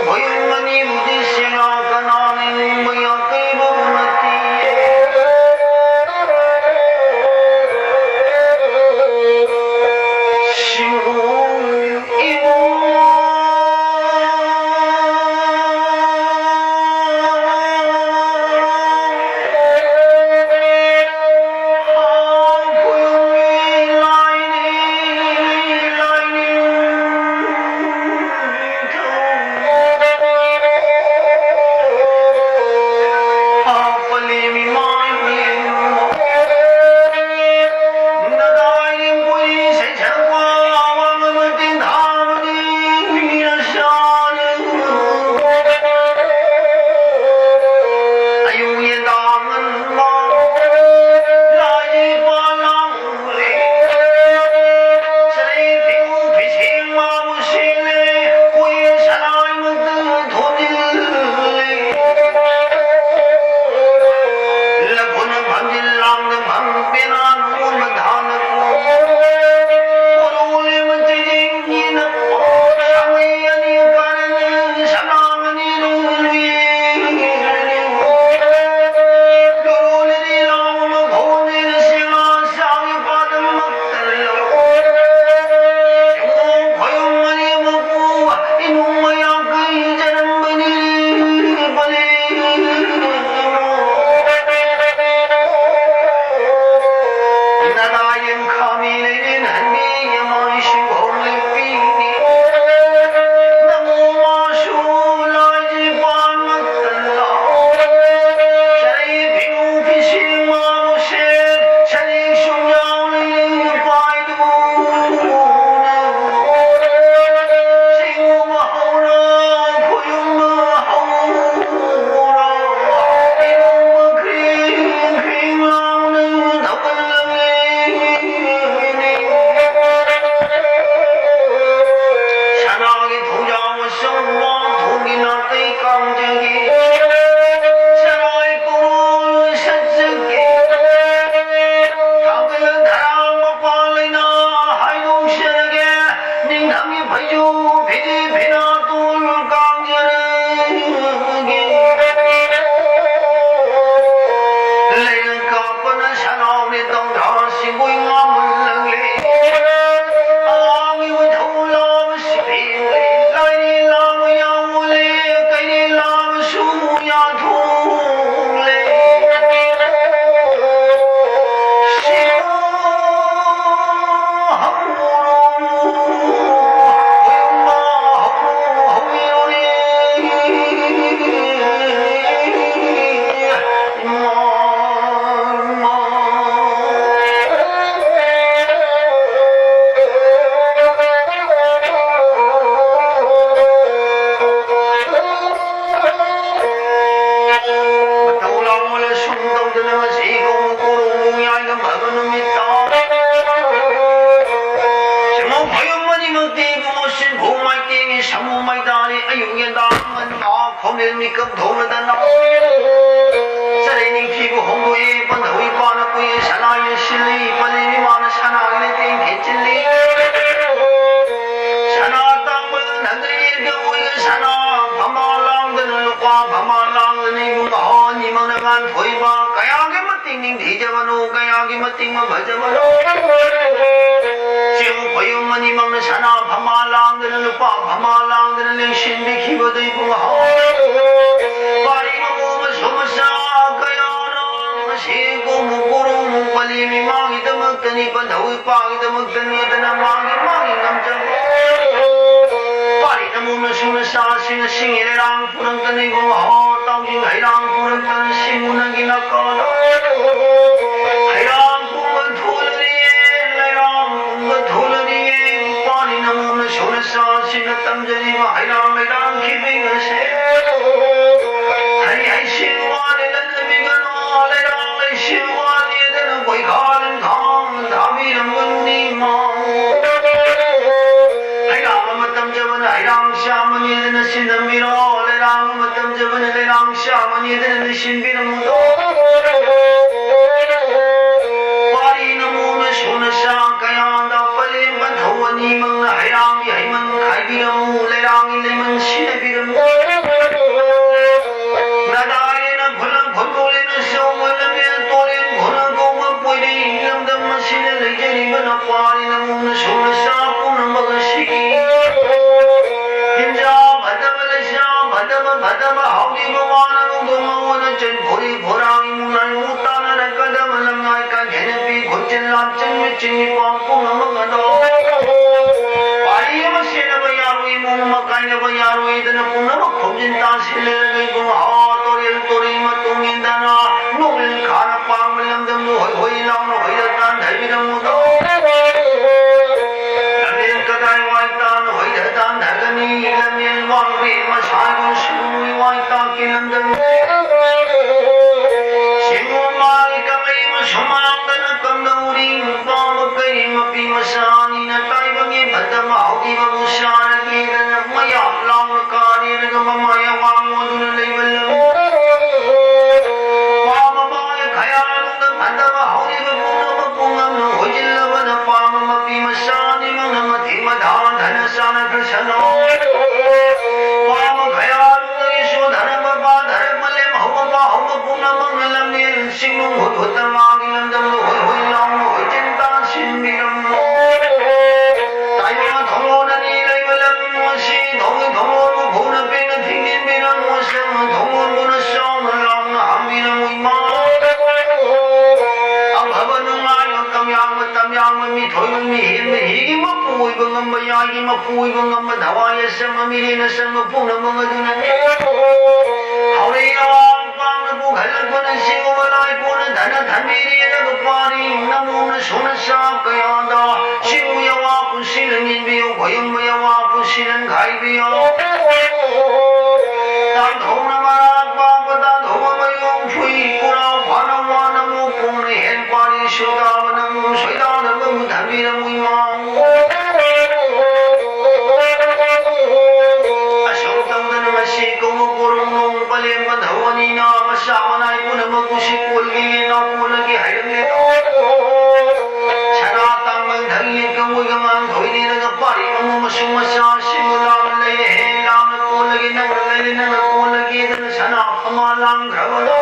ꯈꯣꯌꯨꯝ ꯑꯅꯤꯕꯨꯗꯤ ꯁꯦꯡꯅ ꯀꯅꯥꯅ ꯅꯤꯡꯕ ꯌꯥꯀꯩꯕꯕꯨ ꯅꯠꯇꯦ꯫ ꯁꯤꯡꯍꯣꯡ ꯏꯕꯨꯡ ꯅꯨꯃꯤꯠꯇ ꯁꯤꯡꯉꯨ ꯈꯣꯌꯨꯝ ꯑꯅꯤꯃꯛꯇꯤ ꯏꯕꯨꯡꯉꯣ ꯁꯤꯟꯐꯨ ꯃꯥꯏꯀꯦꯟꯒꯤ ꯁꯥꯃꯨ ꯃꯩꯗꯥꯅꯤ꯫ ꯑꯌꯨꯛ ꯌꯦꯟꯗꯥꯡ ꯉꯟ ꯈꯣꯝꯂꯦꯟ ꯃꯤꯀꯞ ꯊꯣꯛꯂꯗꯅ ꯆꯔꯩ ꯅꯤꯡꯊꯤꯕ ꯍꯣꯡꯗꯣꯛꯏ꯫ ꯄꯟꯊꯧ ꯏꯄꯥꯅ ꯀꯨꯏ ꯁꯅꯥ ꯌꯦꯡꯁꯤꯜꯂꯤ꯫ ꯄꯂꯦꯝ ꯏꯃꯥꯅ ꯁꯅꯥꯒꯤ ꯂꯩꯇꯦꯡ ꯊꯦꯠꯆꯤꯜꯂꯤ꯫ ꯁꯅꯥ ꯇꯥꯡꯕ ꯅꯪꯒ ꯌꯦꯟꯒ ꯑꯣꯏꯒ ꯁꯅꯥ ꯐꯝꯕꯥꯜ ꯂꯥꯡꯗꯅ ꯂꯨꯄꯥ ꯐꯝꯕꯥꯜ ꯂꯥꯡꯗꯅ ꯏꯕꯨꯡꯉꯣ ꯑꯅꯤꯃꯛꯅ ꯉꯥꯟꯊꯣꯏꯕ ꯀꯌꯥꯒꯤ ꯃꯇꯤꯛ ꯅꯤꯡꯊꯤꯖꯕꯅꯣ, ꯀꯌꯥꯒꯤ ꯃꯇꯤꯛ ꯃꯐꯖꯕꯅꯣ꯫ ꯆꯦꯡ ꯈꯣꯌꯨꯝ ꯑꯅꯤꯃꯛꯅ ꯁꯅꯥ ꯐꯝꯕꯥꯜ ꯂꯥꯡꯗꯅ, ꯂꯨꯄꯥ ꯐꯝꯕꯥꯜ ꯂꯥꯡꯗꯅ ꯂꯦꯡꯁꯤꯟꯕꯤꯈꯤꯕꯗꯨ ꯏꯕꯨꯡꯉꯣ꯫ ꯄꯥꯔꯤ ꯃꯃꯧ ꯃꯁꯨ ꯃꯆꯥ ꯀꯌꯥꯅ ꯉꯁꯤ ꯀꯣꯃꯨ ꯀꯣꯔꯣꯃꯨ ꯄꯂꯤ ꯃꯤꯃꯥꯡꯒꯤꯗꯃꯛꯇꯅꯤ, ꯄꯟꯊꯧ ꯏꯄꯥꯒꯤꯗꯃꯛꯇꯅꯤ ꯍꯥꯏꯗꯅ ꯃꯥꯒꯤ ꯃꯥꯒꯤ ꯉꯝꯖꯕ ꯄꯥꯔꯤ ꯅꯃꯧ ꯅꯁꯨ ꯅꯆꯥꯁꯤꯡꯅ ꯁꯤꯡꯉꯤ ꯂꯩꯔꯥꯡ ꯄꯨꯔꯛꯇꯅ ꯏꯕꯨꯡꯉꯣ ꯇꯥꯎꯖꯤꯡ ꯍꯩꯔꯥꯡ ꯄꯨꯔꯛꯇꯅ ꯁꯤꯡꯉꯨꯅꯒꯤ ꯅꯥꯀꯜꯗ ꯍꯩꯔꯥꯡ ꯄꯨꯝꯕ ꯊꯣꯂꯔꯤꯌꯦ, ꯂꯩꯔꯥꯡ ꯄꯨꯝꯕ ꯊꯣꯂꯔꯤꯌꯦ꯫ ꯄꯥꯔꯤ ꯅꯃꯧ ꯅꯁꯨ ꯅꯆꯥꯁꯤꯡꯅ ꯇꯝꯖꯔꯤꯕ ꯍꯩꯔꯥꯡ ꯂꯩꯔꯥꯡ ꯈꯤꯕꯤꯡ ꯑꯁꯦ ꯍꯩ ꯍꯩꯁꯤꯡ ꯋꯥꯅꯤ ꯂꯟꯅꯕꯤꯒꯅꯨ, ꯂꯩꯔꯥꯡ ꯂꯩꯁꯤꯡ ꯋꯥꯅꯤ ꯑꯗꯨꯅ ꯀꯣꯏꯈꯥ ꯂꯟꯈꯥꯡ ꯊꯥꯕꯤꯔꯝꯒꯅꯨꯅꯤ ꯏꯃꯥ꯫ ꯍꯩꯔꯥꯡ ꯑꯃ ꯇꯝꯖꯕꯅ ꯍꯩꯔꯥꯡ ꯆꯥꯝꯃꯅꯤ ꯑꯗꯨꯅ ꯁꯤꯟꯅꯕꯤꯔꯣ, ꯂꯩꯔꯥꯡ ꯑꯃ ꯇꯝꯖꯕꯅ ꯂꯩꯔꯥꯡ ꯆꯥꯝꯃꯅꯤ ꯑꯗꯨꯅ ꯂꯩꯁꯤꯟꯕꯤꯔꯝꯃꯨꯗꯣ꯫ ꯄꯥꯔꯤ ꯅꯃꯧ ꯅꯁꯨ ꯅꯆꯥ ꯀꯌꯥꯗ ꯄꯂꯦꯝ ꯄꯟꯊꯧ ꯑꯅꯤꯃꯛꯅ ꯍꯩꯔꯥꯡꯒꯤ ꯍꯩꯃꯟ ꯈꯥꯏꯕꯤꯔꯝꯃꯨ, ꯂꯩꯔꯥꯡꯒꯤ ꯂꯩꯃꯟ ꯁꯤꯟꯅꯕꯤꯔꯝꯃꯨ꯫ ꯅꯗꯥꯏꯅ ꯈꯨꯂꯪ ꯈꯨꯟꯗꯣꯂꯦꯅ ꯆꯥꯎꯕ ꯂꯝꯖꯦꯜ ꯇꯣꯔꯦꯟ ꯈꯨꯂꯪ ꯀꯧꯕ ꯄꯣꯏꯔꯩ ꯂꯝꯗꯝ ꯑꯁꯤꯗ ꯂꯩꯖꯔꯤꯕ ꯅꯄꯥꯔꯤ ꯅꯃꯧ ꯅꯁꯨ ꯅꯆꯥ ꯄꯨꯝꯅꯃꯛ ꯑꯁꯤꯒꯤ ꯆꯤꯟꯖꯥ ꯐꯠꯇꯕ, ꯂꯩꯁꯥ ꯐꯠꯇꯕ, ꯐꯠꯇꯕ ꯍꯧꯈꯤꯕ ꯋꯥꯅ ꯅꯣꯡꯗꯣꯡ ꯃꯉꯣꯟꯗ ꯆꯦꯟ ꯈꯣꯔꯤ ꯈꯣꯔꯥꯡ ꯏꯃꯨꯡ ꯂꯥꯏꯃꯨ ꯇꯥꯟꯅꯔꯛꯀꯗꯕ ꯂꯝꯉꯥꯏ ꯀꯥꯟꯊꯦꯅ ꯄꯤ ꯈꯨꯠꯆꯤꯟ ꯂꯥꯝꯆꯤꯟ ꯃꯤꯆꯤꯟ ꯃꯤꯄꯥꯡ ꯄꯨꯝꯅꯃꯛ ꯑꯗꯣ ꯄꯥꯔꯤ ꯑꯃ ꯁꯦꯟꯅꯕ ꯌꯥꯔꯣꯏ, ꯏꯃꯨꯡ ꯑꯃ ꯀꯥꯏꯅꯕ ꯌꯥꯔꯣꯏꯗꯅ ꯄꯨꯝꯅꯃꯛ ꯈꯣꯝꯖꯤꯟ ꯇꯥꯁꯤꯜꯂꯦ꯫ ꯏꯕꯨꯡ ꯍꯥ ꯇꯣꯔꯦꯜ ꯇꯣꯔꯤ ꯃꯇꯨꯡ ꯏꯟꯗꯅ ꯅꯣꯡꯂꯤꯟ ꯈꯥꯅ ꯄꯥꯡꯕ ꯂꯝꯗꯝꯗꯨ ꯍꯣꯏ ꯍꯣꯏ ꯂꯥꯎꯅ ꯍꯣꯏꯗ ꯇꯥꯟꯊꯕꯤꯔꯝꯃꯨꯗꯣ꯫ ꯂꯝꯖꯦꯜ ꯀꯗꯥꯏ ꯋꯥꯏ ꯇꯥꯅ ꯍꯣꯏꯗ ꯇꯥꯟꯊꯒꯅꯤ? ꯂꯝꯖꯦꯜ ꯋꯥꯡꯕꯤ ꯃꯁꯥꯒꯤ ꯁꯨꯅꯨꯏ ꯋꯥꯏ ꯇꯥꯛꯀꯤ ꯂꯝꯗꯝ ꯁꯤꯡꯉꯨ ꯃꯥꯒꯤ ꯀꯃꯩ ꯃꯁꯨꯃꯥꯡꯗꯅ ꯃꯃꯥꯏ ꯑꯋꯥꯡ ꯑꯣꯟꯗꯨꯅ ꯂꯩꯕ ꯂꯝ꯫ ꯄꯥꯝꯕ ꯃꯥꯒꯤ ꯈꯌꯥꯜꯗ ꯐꯠꯇꯕ ꯍꯧꯔꯤꯕ ꯄꯨꯝꯅꯃꯛꯄꯨ ꯉꯝꯅ ꯍꯣꯏꯖꯤꯜꯂꯕꯅ ꯄꯥꯝꯕ ꯃꯄꯤ ꯃꯆꯥ ꯑꯅꯤꯃꯛꯅ ꯃꯊꯤ ꯃꯊꯥ ꯍꯟꯊꯅ ꯆꯥꯅꯈ꯭ꯔꯁꯅꯨ꯫ ꯄꯥꯝꯕ ꯈꯌꯥꯜꯗꯒꯤ ꯁꯣꯟꯊꯔꯕ ꯄꯥꯊꯔꯕ ꯂꯦꯝꯍꯧꯕ ꯄꯥꯍꯧꯕ ꯄꯨꯝꯅꯃꯛꯅ ꯂꯝꯖꯦꯜ ꯆꯤꯡꯅꯨꯡ ꯍꯨꯠ ꯍꯨꯠꯇ ꯃꯥꯒꯤ ꯂꯝꯗꯝꯗ ꯍꯣꯏ ꯍꯣꯏ ꯂꯥꯎꯅ ꯍꯣꯏꯆꯦꯟ ꯇꯥꯟꯁꯤꯟꯕꯤꯔꯝꯃꯨ꯫ ꯇꯥꯏꯕꯪ ꯊꯣꯡꯂꯣꯟ ꯑꯅꯤ ꯂꯩꯕ ꯂꯝ ꯑꯁꯤ ꯊꯣꯡꯒꯤ ꯊꯣꯡꯂꯣꯟꯕꯨ ꯈꯨꯅ ꯄꯦꯟꯅ ꯊꯤꯡꯖꯤꯟꯕꯤꯔꯝꯃꯨ꯫ ꯁꯪ ꯊꯣꯡꯂꯣꯟꯕꯨꯅ ꯆꯥꯎꯅ ꯂꯥꯎꯅ ꯍꯥꯡꯕꯤꯔꯝꯃꯨ ꯏꯃꯥ꯫ ꯑꯐꯕ ꯅꯨꯡꯉꯥꯏꯕ ꯀꯝꯌꯥꯡꯕ ꯇꯝꯌꯥꯡꯕ ꯃꯤꯊꯣꯏꯕ ꯃꯤꯍꯦꯟꯕ ꯍꯤꯒꯤ ꯃꯄꯨ ꯑꯣꯏꯕ ꯉꯝꯕ ꯌꯥꯒꯤ ꯃꯄꯨ ꯑꯣꯏꯕ ꯉꯝꯕ ꯊꯋꯥꯏ ꯑꯆꯝꯕ ꯃꯤꯔꯦꯟ ꯑꯆꯝꯕ ꯄꯨꯝꯅꯃꯛ ꯑꯗꯨꯅ ꯍꯧꯔꯛꯏ ꯑꯋꯥꯡ ꯄꯥꯡꯅ ꯄꯨꯈꯠꯂꯛꯄꯅ ꯁꯤꯒꯨꯝꯕ ꯂꯥꯏ ꯄꯣꯠꯅ ꯊꯅ ꯊꯝꯕꯤꯔꯦꯅ ꯄꯥꯔꯤ ꯅꯃꯣꯝꯅ ꯁꯣꯟꯅ ꯆꯥ ꯀꯌꯥꯗ ꯁꯤꯕꯨ ꯌꯥꯋꯥ ꯄꯨꯟꯁꯤꯅ ꯃꯤꯟꯕꯤꯌꯨ ꯈꯣꯌꯨꯝꯕ ꯌꯥꯋꯥ ꯄꯨꯟꯁꯤꯅ ꯈꯥꯏꯕꯤꯌꯨ꯫ ꯇꯥꯟꯊꯣꯛꯅ ꯃꯔꯥꯛ ꯄꯥꯛꯄ ꯇꯥꯟꯊꯣꯛꯄ ꯃꯌꯣꯡ ꯐꯨꯏ ꯄꯨꯔꯥꯎ ꯐꯥꯅ ꯋꯥꯅ ꯃꯨꯛ ꯄꯨꯡꯅ ꯍꯦꯟ ꯄꯥꯔꯤ ꯁꯣꯏꯗꯥꯕ ꯅꯃꯣꯝ ꯁꯣꯏꯗꯥꯅꯕ ꯃꯨꯊꯕꯤꯔꯝꯃꯨ ꯏꯃꯥ꯫ ꯑꯁꯨꯝ ꯇꯧꯗꯅ ꯉꯁꯤ ꯀꯧꯕ ꯀꯣꯔꯣꯡ ꯅꯣꯡ ꯄꯂꯦꯝ ꯄꯟꯊꯧ ꯑꯅꯤꯅ ꯃꯆꯥ ꯃꯅꯥꯏ ꯄꯨꯝꯅꯃꯛꯄꯨ ꯁꯤꯀꯣꯜꯒꯤ ꯌꯦꯟꯅꯥꯎ ꯀꯣꯜꯂꯒꯦ ꯍꯥꯏꯔꯝꯂꯦ꯫ ꯁꯅꯥ ꯇꯥꯡꯕ ꯙꯟ ꯌꯦꯠꯀ ꯑꯣꯏꯒ ꯉꯥꯡ ꯊꯣꯏꯗꯦꯗꯒ ꯄꯥꯔꯤ ꯑꯃꯨ ꯃꯁꯨ ꯃꯆꯥꯁꯤꯡꯕꯨ ꯂꯥꯝꯅ ꯂꯩꯔꯦ ꯍꯦ ꯂꯥꯝꯅ ꯀꯣꯜꯂꯒꯦ ꯅꯪꯅ ꯂꯩꯔꯦ ꯅꯪꯅ ꯀꯣꯜꯂꯒꯦꯗꯅ ꯁꯅꯥ ꯐꯝꯃ ꯂꯥꯡꯈ꯭ꯔꯕꯗꯣ꯫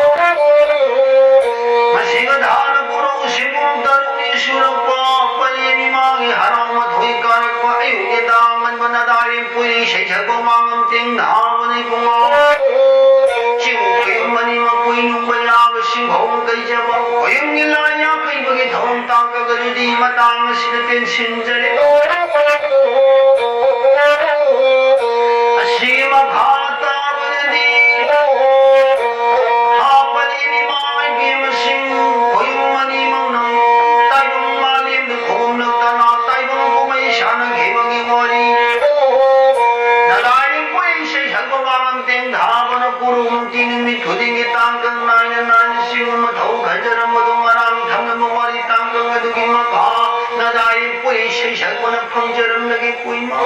ꯃꯁꯤꯒ ꯊꯥꯅ ꯀꯣꯔꯧ ꯁꯤꯕꯨꯝ ꯇꯔꯨꯛꯅꯤ ꯁꯨꯔꯛꯄ ꯄꯂꯦꯟ ꯏꯃꯥꯒꯤ ꯍꯔꯥꯎ ꯃꯊꯣꯏ ꯀꯥꯔꯛꯄ ꯑꯌꯨꯛ ꯌꯦꯟꯗꯥ ꯉꯟꯕ ꯅꯗꯥꯏꯔꯦꯝ ꯄꯨꯔꯤ ꯁꯩꯁꯛꯄ ꯃꯥꯡꯉꯝ ꯇꯦꯡ ꯊꯥꯕꯅꯤ ꯄꯨꯡꯉꯣ꯫ ꯆꯤꯡ ꯀꯌꯨꯝ ꯑꯅꯤꯃꯛ ꯀꯨꯏ ꯅꯨꯡꯕ ꯌꯥꯕ ꯁꯤꯡꯍꯧ ꯀꯩꯖꯕ ꯈꯣꯌꯨꯝꯒꯤ ꯂꯥꯏ ꯌꯥꯀꯩꯕꯒꯤ ꯊꯧꯔꯝ ꯇꯥꯡꯀꯛ ꯑꯗꯨꯗꯤ ꯃꯇꯥꯡ ꯑꯁꯤꯗ ꯇꯦꯟꯁꯤꯟꯖꯔꯦ꯫ ꯑꯁꯤꯒꯤ ꯃꯈꯥ ꯇꯥꯕꯗꯗꯤ ꯍꯥꯞꯄꯅꯤ ꯏꯃꯥ ꯏꯕꯦꯝꯃꯁꯤꯡ ꯈꯣꯌꯨꯝ ꯑꯅꯤꯃꯛꯅ ꯇꯥꯏꯕꯪ ꯃꯥꯂꯦꯝꯗ ꯈꯣꯡꯅ ꯀꯅꯥ ꯇꯥꯏꯕꯪ ꯀꯨꯝꯍꯩ ꯁꯥꯟꯅꯈꯤꯕꯒꯤ ꯋꯥꯔꯤ꯫ ꯅꯗꯥꯏ ꯄꯨꯔꯤ ꯏꯁꯩ ꯁꯛꯄ ꯋꯥꯉꯥꯡ ꯇꯦꯡ ꯊꯥꯕꯅ ꯀꯨꯔꯨ ꯅꯨꯡꯇꯤ ꯅꯨꯃꯤꯠ ꯈꯨꯗꯤꯡꯒꯤ ꯇꯥꯡꯀꯛ ꯅꯥꯏꯅ ꯅꯥꯏꯅ ꯁꯤꯒꯨꯝꯕ ꯃꯊꯧ ꯈꯟꯖꯔꯝꯕꯗꯨ ꯉꯔꯥꯡ ꯊꯝꯂꯝꯕ ꯋꯥꯔꯤ ꯇꯥꯡꯀꯛ ꯑꯗꯨꯒꯤ ꯃꯈꯥ ꯅꯗꯥꯏ ꯄꯨꯔꯤ ꯏꯁꯩ ꯁꯛꯄꯅ ꯐꯪꯖꯔꯝꯂꯒꯦ ꯀꯨꯏꯃ꯫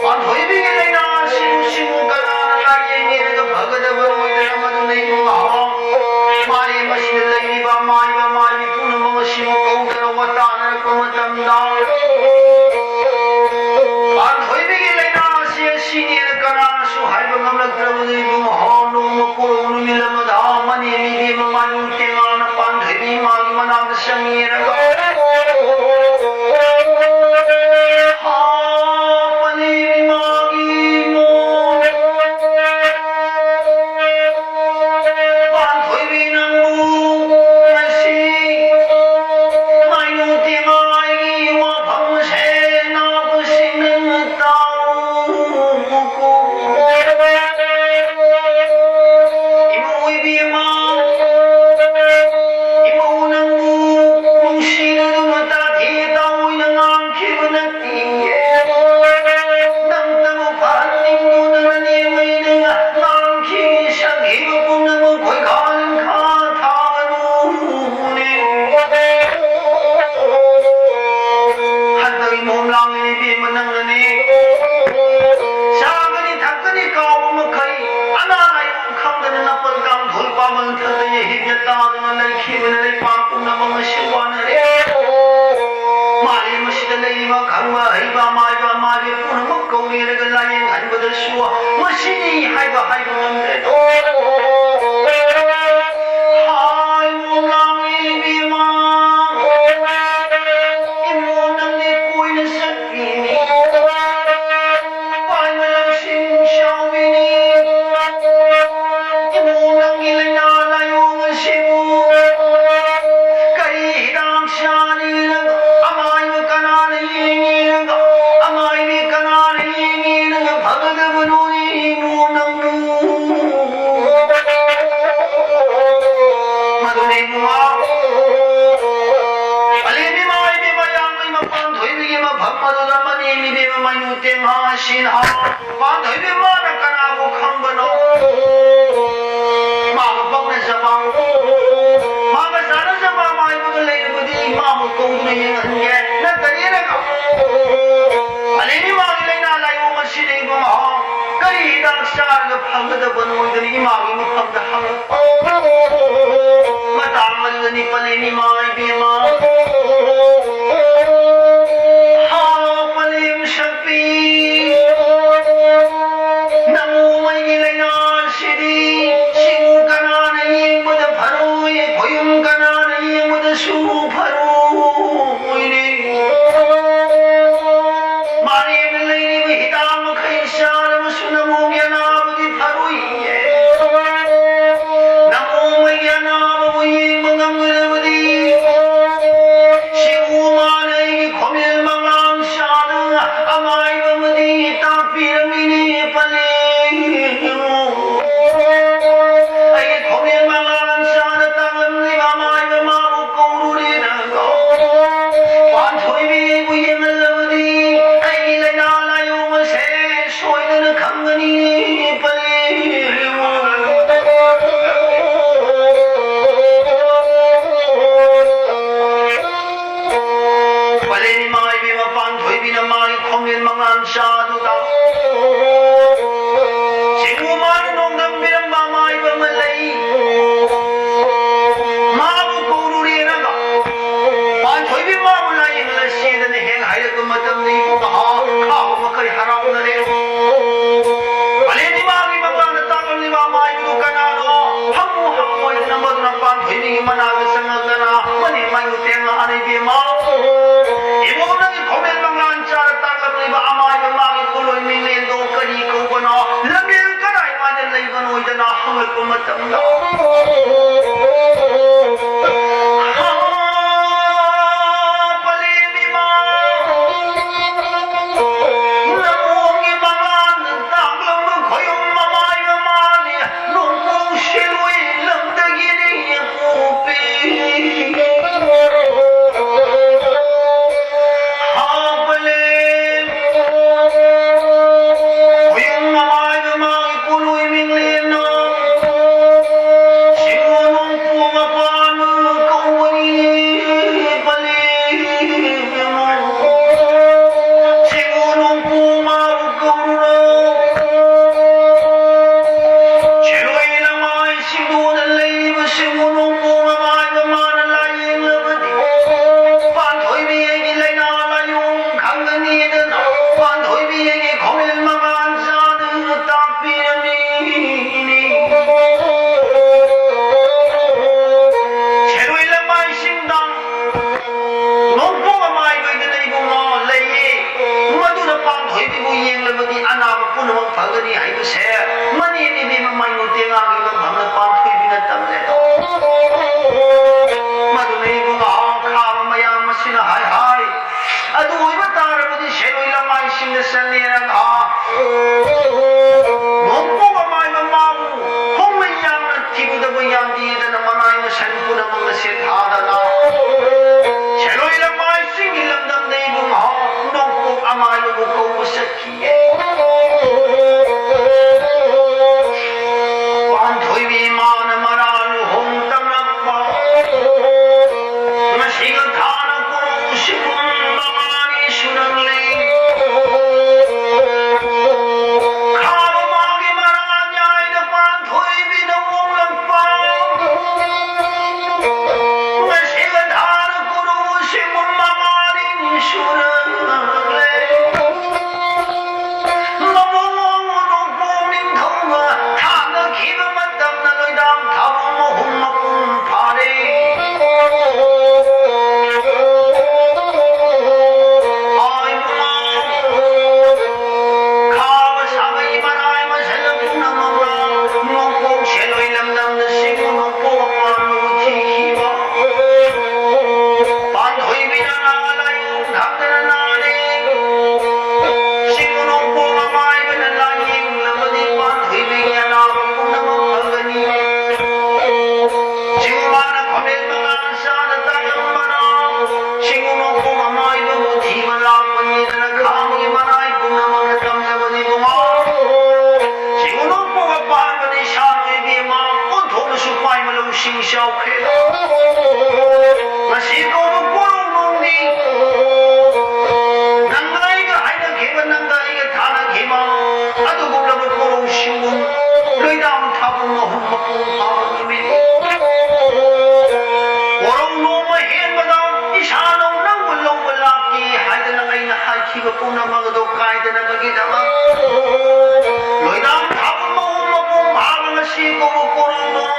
ꯄꯥꯟꯊꯣꯏꯕꯤꯒꯤ ꯂꯥꯏꯅꯥ ꯑꯁꯤꯕꯨ ꯁꯤꯕꯨ ꯀꯅꯥꯅ ꯂꯥꯏꯌꯦꯡꯉꯦ ꯍꯥꯏꯔꯒ ꯐꯒꯗꯕ ꯑꯣꯏꯗꯅ ꯃꯗꯨꯅ ꯏꯕꯨꯡ ꯑꯍꯣ꯫ ꯃꯥꯂꯦꯝ ꯑꯁꯤꯗ ꯂꯩꯔꯤꯕ ꯃꯥꯏꯕ ꯃꯥꯏꯕꯤ ꯄꯨꯝꯅꯃꯛ ꯑꯁꯤꯕꯨ ꯀꯧꯗꯅ ꯋꯥ ꯇꯥꯅꯔꯛꯄ ꯃꯇꯝꯗ, ꯄꯥꯟꯊꯣꯏꯕꯤꯒꯤ ꯂꯥꯏꯅꯥ ꯑꯁꯤ ꯑꯁꯤꯅꯦꯅ ꯀꯅꯥꯅꯁꯨ ꯍꯥꯏꯕ ꯉꯝꯂꯛꯇ꯭ꯔꯕꯅꯤ ꯏꯕꯨꯡ ꯑꯍꯣ꯫ ꯅꯣꯡꯃ ꯀꯣꯔꯧ ꯅꯨꯃꯤꯠ ꯑꯃꯗ ꯃꯅꯦꯝ ꯏꯕꯦꯝꯃ ꯃꯥꯏꯕ ꯇꯦꯉꯥꯅ ꯄꯥꯟꯊꯣꯏꯕꯤ ꯏꯃꯥꯒꯤ ꯃꯅꯥꯛꯇ ꯆꯪꯉꯦꯅ ꯃꯥꯏꯅꯨ ꯇꯦꯡꯍꯥ ꯁꯤꯟꯍꯥ ꯄꯥꯟꯊꯣꯏꯕꯤ ꯃꯥꯅ ꯀꯅꯥꯕꯨ ꯈꯪꯕꯅꯣ? ꯃꯥꯒ ꯄꯛꯅꯖꯕ, ꯃꯥꯒ ꯆꯥꯟꯅꯖꯕ ꯑꯃꯥꯏꯕꯒ ꯂꯩꯔꯕꯗꯤ ꯃꯥꯕꯨ ꯀꯧꯗꯨꯅ ꯌꯦꯡꯍꯟꯒꯦ꯫ ꯅꯠꯇ꯭ꯔꯒꯅ ꯑꯂꯦꯝ ꯏꯃꯥꯒꯤ ꯂꯥꯏꯅꯥ ꯂꯥꯏꯑꯣꯡ ꯑꯁꯤꯗ ꯏꯕꯨꯡꯉꯣ ꯀꯔꯤ ꯍꯤꯗꯥꯛ ꯆꯥꯔꯒ ꯐꯒꯗꯕꯅꯣ ꯍꯥꯏꯗꯅ ꯏꯃꯥꯒꯤ ꯃꯐꯝꯗ ꯍꯪꯉꯛꯄ ꯃꯇꯥꯡ ꯑꯗꯨꯗꯅꯤ ꯄꯂꯦꯝ ꯏꯃꯥ ꯏꯕꯦꯝꯃ꯫ ꯍꯥꯎ ꯄꯂꯦꯝ ꯁꯛꯄꯤ, ꯅꯃꯣ ꯑꯩꯒꯤ ꯂꯥꯏꯅꯥꯁꯤꯗꯤ ꯁꯤꯕꯨ ꯀꯅꯥꯅ ꯌꯦꯡꯕꯗ ꯐꯔꯣꯏ, ꯈꯣꯌꯨꯝ ꯀꯅꯥꯅ ꯌꯦꯡꯕꯗꯁꯨ ꯐꯔꯣꯏꯅꯦ꯫ ꯃꯥꯂꯦꯝꯗ ꯂꯩꯔꯤꯕ ꯍꯤꯗꯥꯛ ꯃꯈꯩ ꯆꯥꯔꯕꯁꯨ ꯅꯃꯣꯒꯤ ꯑꯅꯥꯕꯗꯤ ꯐꯔꯣꯏꯌꯦ꯫ ꯅꯃꯣ ꯑꯩꯒꯤ ꯑꯅꯥꯕꯕꯨ ꯌꯦꯡꯕ ꯉꯝꯂꯕꯗꯤ ꯁꯤꯕꯨ ꯃꯥꯅ ꯑꯩꯒꯤ ꯈꯣꯃꯦꯜ ꯃꯉꯥꯡ ꯆꯥꯗꯨꯅ ꯑꯃꯥꯏꯕ ꯑꯃꯗꯤ ꯇꯥꯛꯄꯤꯔꯝꯃꯤꯅꯦ ꯄꯂꯦꯝ꯫ ꯑꯩꯒꯤ ꯈꯣꯃꯦꯜ ꯃꯉꯥꯡ ꯆꯥꯗ ꯇꯥꯛꯂꯝꯂꯤꯕ ꯑꯃꯥꯏꯕ ꯃꯥꯕꯨ ꯀꯧꯔꯨꯔꯦꯅ ꯄꯥꯟꯊꯣꯏꯕꯤ ꯑꯩꯕꯨ ꯌꯦꯡꯍꯜꯂꯕꯗꯤ ꯑꯩꯒꯤ ꯂꯥꯏꯅꯥ ꯂꯥꯏꯑꯣꯡ ꯑꯁꯦ ꯁꯣꯏꯗꯅ ꯈꯪꯒꯅꯤ ꯄꯂꯦꯝ꯫ ꯄꯂꯦꯝ ꯏꯃꯥ ꯏꯕꯦꯝꯃ ꯄꯥꯟꯊꯣꯏꯕꯤꯅ ꯃꯥꯒꯤ ꯈꯣꯃꯦꯟ ꯃꯉꯥꯟ ꯆꯥꯗꯨꯗ ꯆꯤꯡꯉꯨ ꯃꯥꯅ ꯅꯣꯡꯗꯝꯕꯤꯔꯝꯕ ꯑꯃꯥꯏꯕ ꯑꯃ ꯂꯩ꯫ ꯃꯥꯕꯨ ꯀꯧꯔꯨꯔꯦꯅꯒ ꯄꯥꯟꯊꯣꯏꯕꯤ ꯃꯥꯕꯨ ꯂꯥꯏꯌꯦꯡꯍꯜꯂꯁꯦꯗꯅ ꯍꯦꯛ ꯍꯥꯏꯔꯛꯄ ꯃꯇꯝꯗ ꯏꯕꯨꯡ ꯃꯍꯥ ꯈꯥꯕ ꯃꯈꯩ ꯍꯔꯥꯎꯅꯔꯦ꯫ ꯄꯂꯦꯝ ꯏꯃꯥꯒꯤ ꯃꯉꯥꯅ ꯇꯥꯛꯂꯝꯂꯤꯕ ꯑꯃꯥꯏꯕꯗꯨ ꯀꯅꯥꯅꯣ? ꯍꯪꯉꯨ ꯍꯪꯉꯨ ꯍꯥꯏꯗꯅ ꯃꯗꯨꯅ ꯄꯥꯟꯊꯣꯏꯕꯤꯒꯤ ꯃꯅꯥꯛꯇ ꯆꯪꯉꯛꯇꯅ ꯃꯅꯦ ꯃꯥꯏꯕꯨ ꯇꯦꯡꯉꯛꯑꯅ ꯏꯕꯦꯝꯃ, ꯏꯕꯨꯡ ꯅꯪꯒꯤ ꯈꯣꯃꯦꯟ ꯃꯉꯥꯟ ꯆꯥꯔ ꯇꯥꯛꯂꯝꯂꯤꯕ ꯑꯃꯥꯏꯕ ꯃꯥꯒꯤ ꯀꯣꯂꯣꯏ ꯃꯤꯡꯂꯦꯟꯗꯣ ꯀꯔꯤ ꯀꯧꯕꯅꯣ? ꯂꯝꯕꯦꯜ ꯀꯗꯥꯏꯋꯥꯏꯗ ꯂꯩꯕꯅꯣ ꯍꯥꯏꯗꯅ ꯍꯪꯂꯛꯄ ꯃꯇꯝꯗ, ꯍꯥ, ꯄꯂꯦꯝ ꯏꯃꯥ, ꯅꯄꯣꯝꯒꯤ ꯃꯉꯥꯜꯅ ꯇꯥꯛꯂꯝꯕ ꯈꯣꯌꯨꯝ ꯑꯃꯥꯏꯕ ꯃꯥꯅꯤ꯫ ꯅꯣꯡꯄꯣꯛ ꯁꯤꯔꯣꯏ ꯂꯝꯗꯒꯤꯅꯤ ꯄꯣꯛꯄꯤ꯫ ꯍꯥ ꯄꯂꯦꯝ, ꯆꯠꯂꯦꯔꯒ ꯅꯣꯡꯄꯣꯛ ꯑꯃꯥꯏꯕ ꯃꯥꯕꯨ ꯈꯣꯡꯅ ꯌꯥꯝꯅ ꯊꯤꯕꯗꯕꯨ ꯌꯥꯝꯗꯦꯗꯅ ꯃꯅꯥꯏ ꯃꯁꯟ ꯄꯨꯝꯅꯃꯛꯅ ꯁꯦꯠꯊꯥꯗꯅ ꯁꯦꯂꯣꯏ ꯂꯃꯥꯏ ꯆꯤꯡꯒꯤ ꯂꯝꯗꯝꯗ ꯏꯕꯨꯡꯉꯣ ꯅꯣꯡꯄꯣꯛ ꯑꯃꯥꯏꯕꯕꯨ ꯀꯧꯕ ꯆꯠꯈꯤꯌꯦ꯫ ꯄꯥꯟꯊꯣꯏꯕꯤ ꯏꯃꯥꯅ ꯃꯔꯥ ꯂꯨꯍꯣꯡ ꯇꯝꯂꯛꯄ ꯉꯁꯤꯒ ꯊꯥꯅ ꯀꯣꯔꯧ ꯁꯤꯒꯨꯝ ꯃꯉꯥꯅꯤ ꯁꯨꯔꯛꯂꯦ꯫ ꯈꯥꯕ ꯃꯥꯒꯤ ꯃꯔꯥ ꯌꯥꯏꯅ ꯄꯥꯟꯊꯣꯏꯕꯤꯅ ꯑꯣꯡꯂꯛꯄ ꯉꯁꯤꯒ ꯊꯥꯅ ꯀꯣꯔꯧ ꯁꯤꯒꯨꯝ ꯃꯉꯥꯅꯤ ꯁꯨꯔꯛꯂꯦ꯫ ꯃꯕꯨꯡ ꯅꯣꯡꯄꯣꯛ ꯅꯤꯡꯊꯧꯒ ꯊꯥꯅꯈꯤꯕ ꯃꯇꯝꯗ ꯂꯣꯏꯗꯥꯝ ꯊꯥꯕ ꯃꯍꯨꯝ ꯃꯄꯨꯡ ꯐꯥꯔꯦ꯫ ꯍꯥꯏꯕ ꯈꯥꯕ ꯁꯥꯕꯒꯤ ꯃꯔꯥꯏ ꯃꯁꯜ ꯄꯨꯝꯅꯃꯛꯅ ꯅꯣꯡꯄꯣꯛ ꯁꯦꯂꯣꯏ ꯂꯝꯗꯝꯗ ꯁꯤꯕꯨ ꯅꯣꯡꯄꯣꯛ ꯃꯄꯥꯟꯕꯨ ꯊꯤꯈꯤꯕ꯫ ꯄꯥꯟꯊꯣꯏꯕꯤꯅ ꯅꯥ ꯂꯥꯏꯑꯣꯡ ꯈꯪꯗꯅ ꯅꯥꯔꯦ꯫ ꯁꯤꯕꯨ ꯅꯣꯡꯄꯣꯛ ꯑꯃꯥꯏꯕꯅ ꯂꯥꯏꯌꯦꯡꯂꯕꯗꯤ ꯄꯥꯟꯊꯣꯏꯕꯤꯒꯤ ꯑꯅꯥꯕ ꯄꯨꯝꯅꯃꯛ ꯐꯒꯅꯤ꯫ ꯁꯤꯕꯨ ꯃꯥꯅ ꯈꯣꯟꯖꯦꯜ ꯃꯉꯥꯜ ꯆꯥꯗ ꯇꯥꯔꯝꯕꯅ ꯁꯤꯕꯨ ꯅꯣꯡꯄꯣꯛ ꯑꯃꯥꯏꯕꯕꯨ ꯊꯤꯕ ꯂꯥꯛꯄꯅꯤꯗꯅ ꯈꯥꯕꯒꯤ ꯃꯔꯥꯏ ꯄꯨꯝꯅꯃꯛꯅ ꯇꯝꯖꯕꯅꯤ ꯏꯕꯨꯡꯉꯣ꯫ ꯁꯤꯕꯨ ꯅꯣꯡꯄꯣꯛ ꯑꯄꯥꯟꯕꯅꯤ ꯁꯥꯔꯣꯏ ꯏꯕꯦꯝꯃ ꯑꯣꯟꯊꯣꯛꯅꯁꯨ ꯄꯥꯏꯕ ꯂꯧꯁꯤꯡ ꯆꯥꯎꯈ꯭ꯔꯦ꯫ ꯉꯁꯤ ꯀꯧꯕ ꯀꯣꯔꯧ ꯅꯣꯡꯅꯤ꯫ ꯅꯪꯒ ꯑꯩꯒ ꯍꯥꯏꯅꯈꯤꯕ, ꯅꯪꯒ ꯑꯩꯒ ꯊꯥꯅꯈꯤꯕ ꯑꯗꯨꯒꯨꯝꯂꯕ ꯀꯣꯔꯧ ꯁꯤꯒꯨꯝ ꯂꯣꯏꯗꯥꯝ ꯊꯥꯕ ꯃꯍꯨꯝ ꯃꯄꯨꯡ ꯐꯥꯕ ꯅꯨꯃꯤꯠ꯫ ꯀꯣꯔꯧ ꯅꯣꯡꯃ ꯍꯦꯟꯕꯗ ꯏꯁꯥꯅꯧ ꯅꯪꯕꯨ ꯂꯧꯕ ꯂꯥꯛꯀꯦ ꯍꯥꯏꯗꯅ ꯑꯩꯅ ꯍꯥꯏꯈꯤꯕ ꯄꯨꯝꯅꯃꯛ ꯑꯗꯨ ꯀꯥꯏꯗꯅꯕꯒꯤꯗꯃꯛ ꯂꯣꯏꯗꯥꯝ ꯊꯥꯕ ꯃꯍꯨꯝ ꯃꯄꯨꯡ ꯐꯥꯕ ꯉꯁꯤ ꯀꯧꯕ ꯀꯣꯔꯧ ꯅꯣꯡ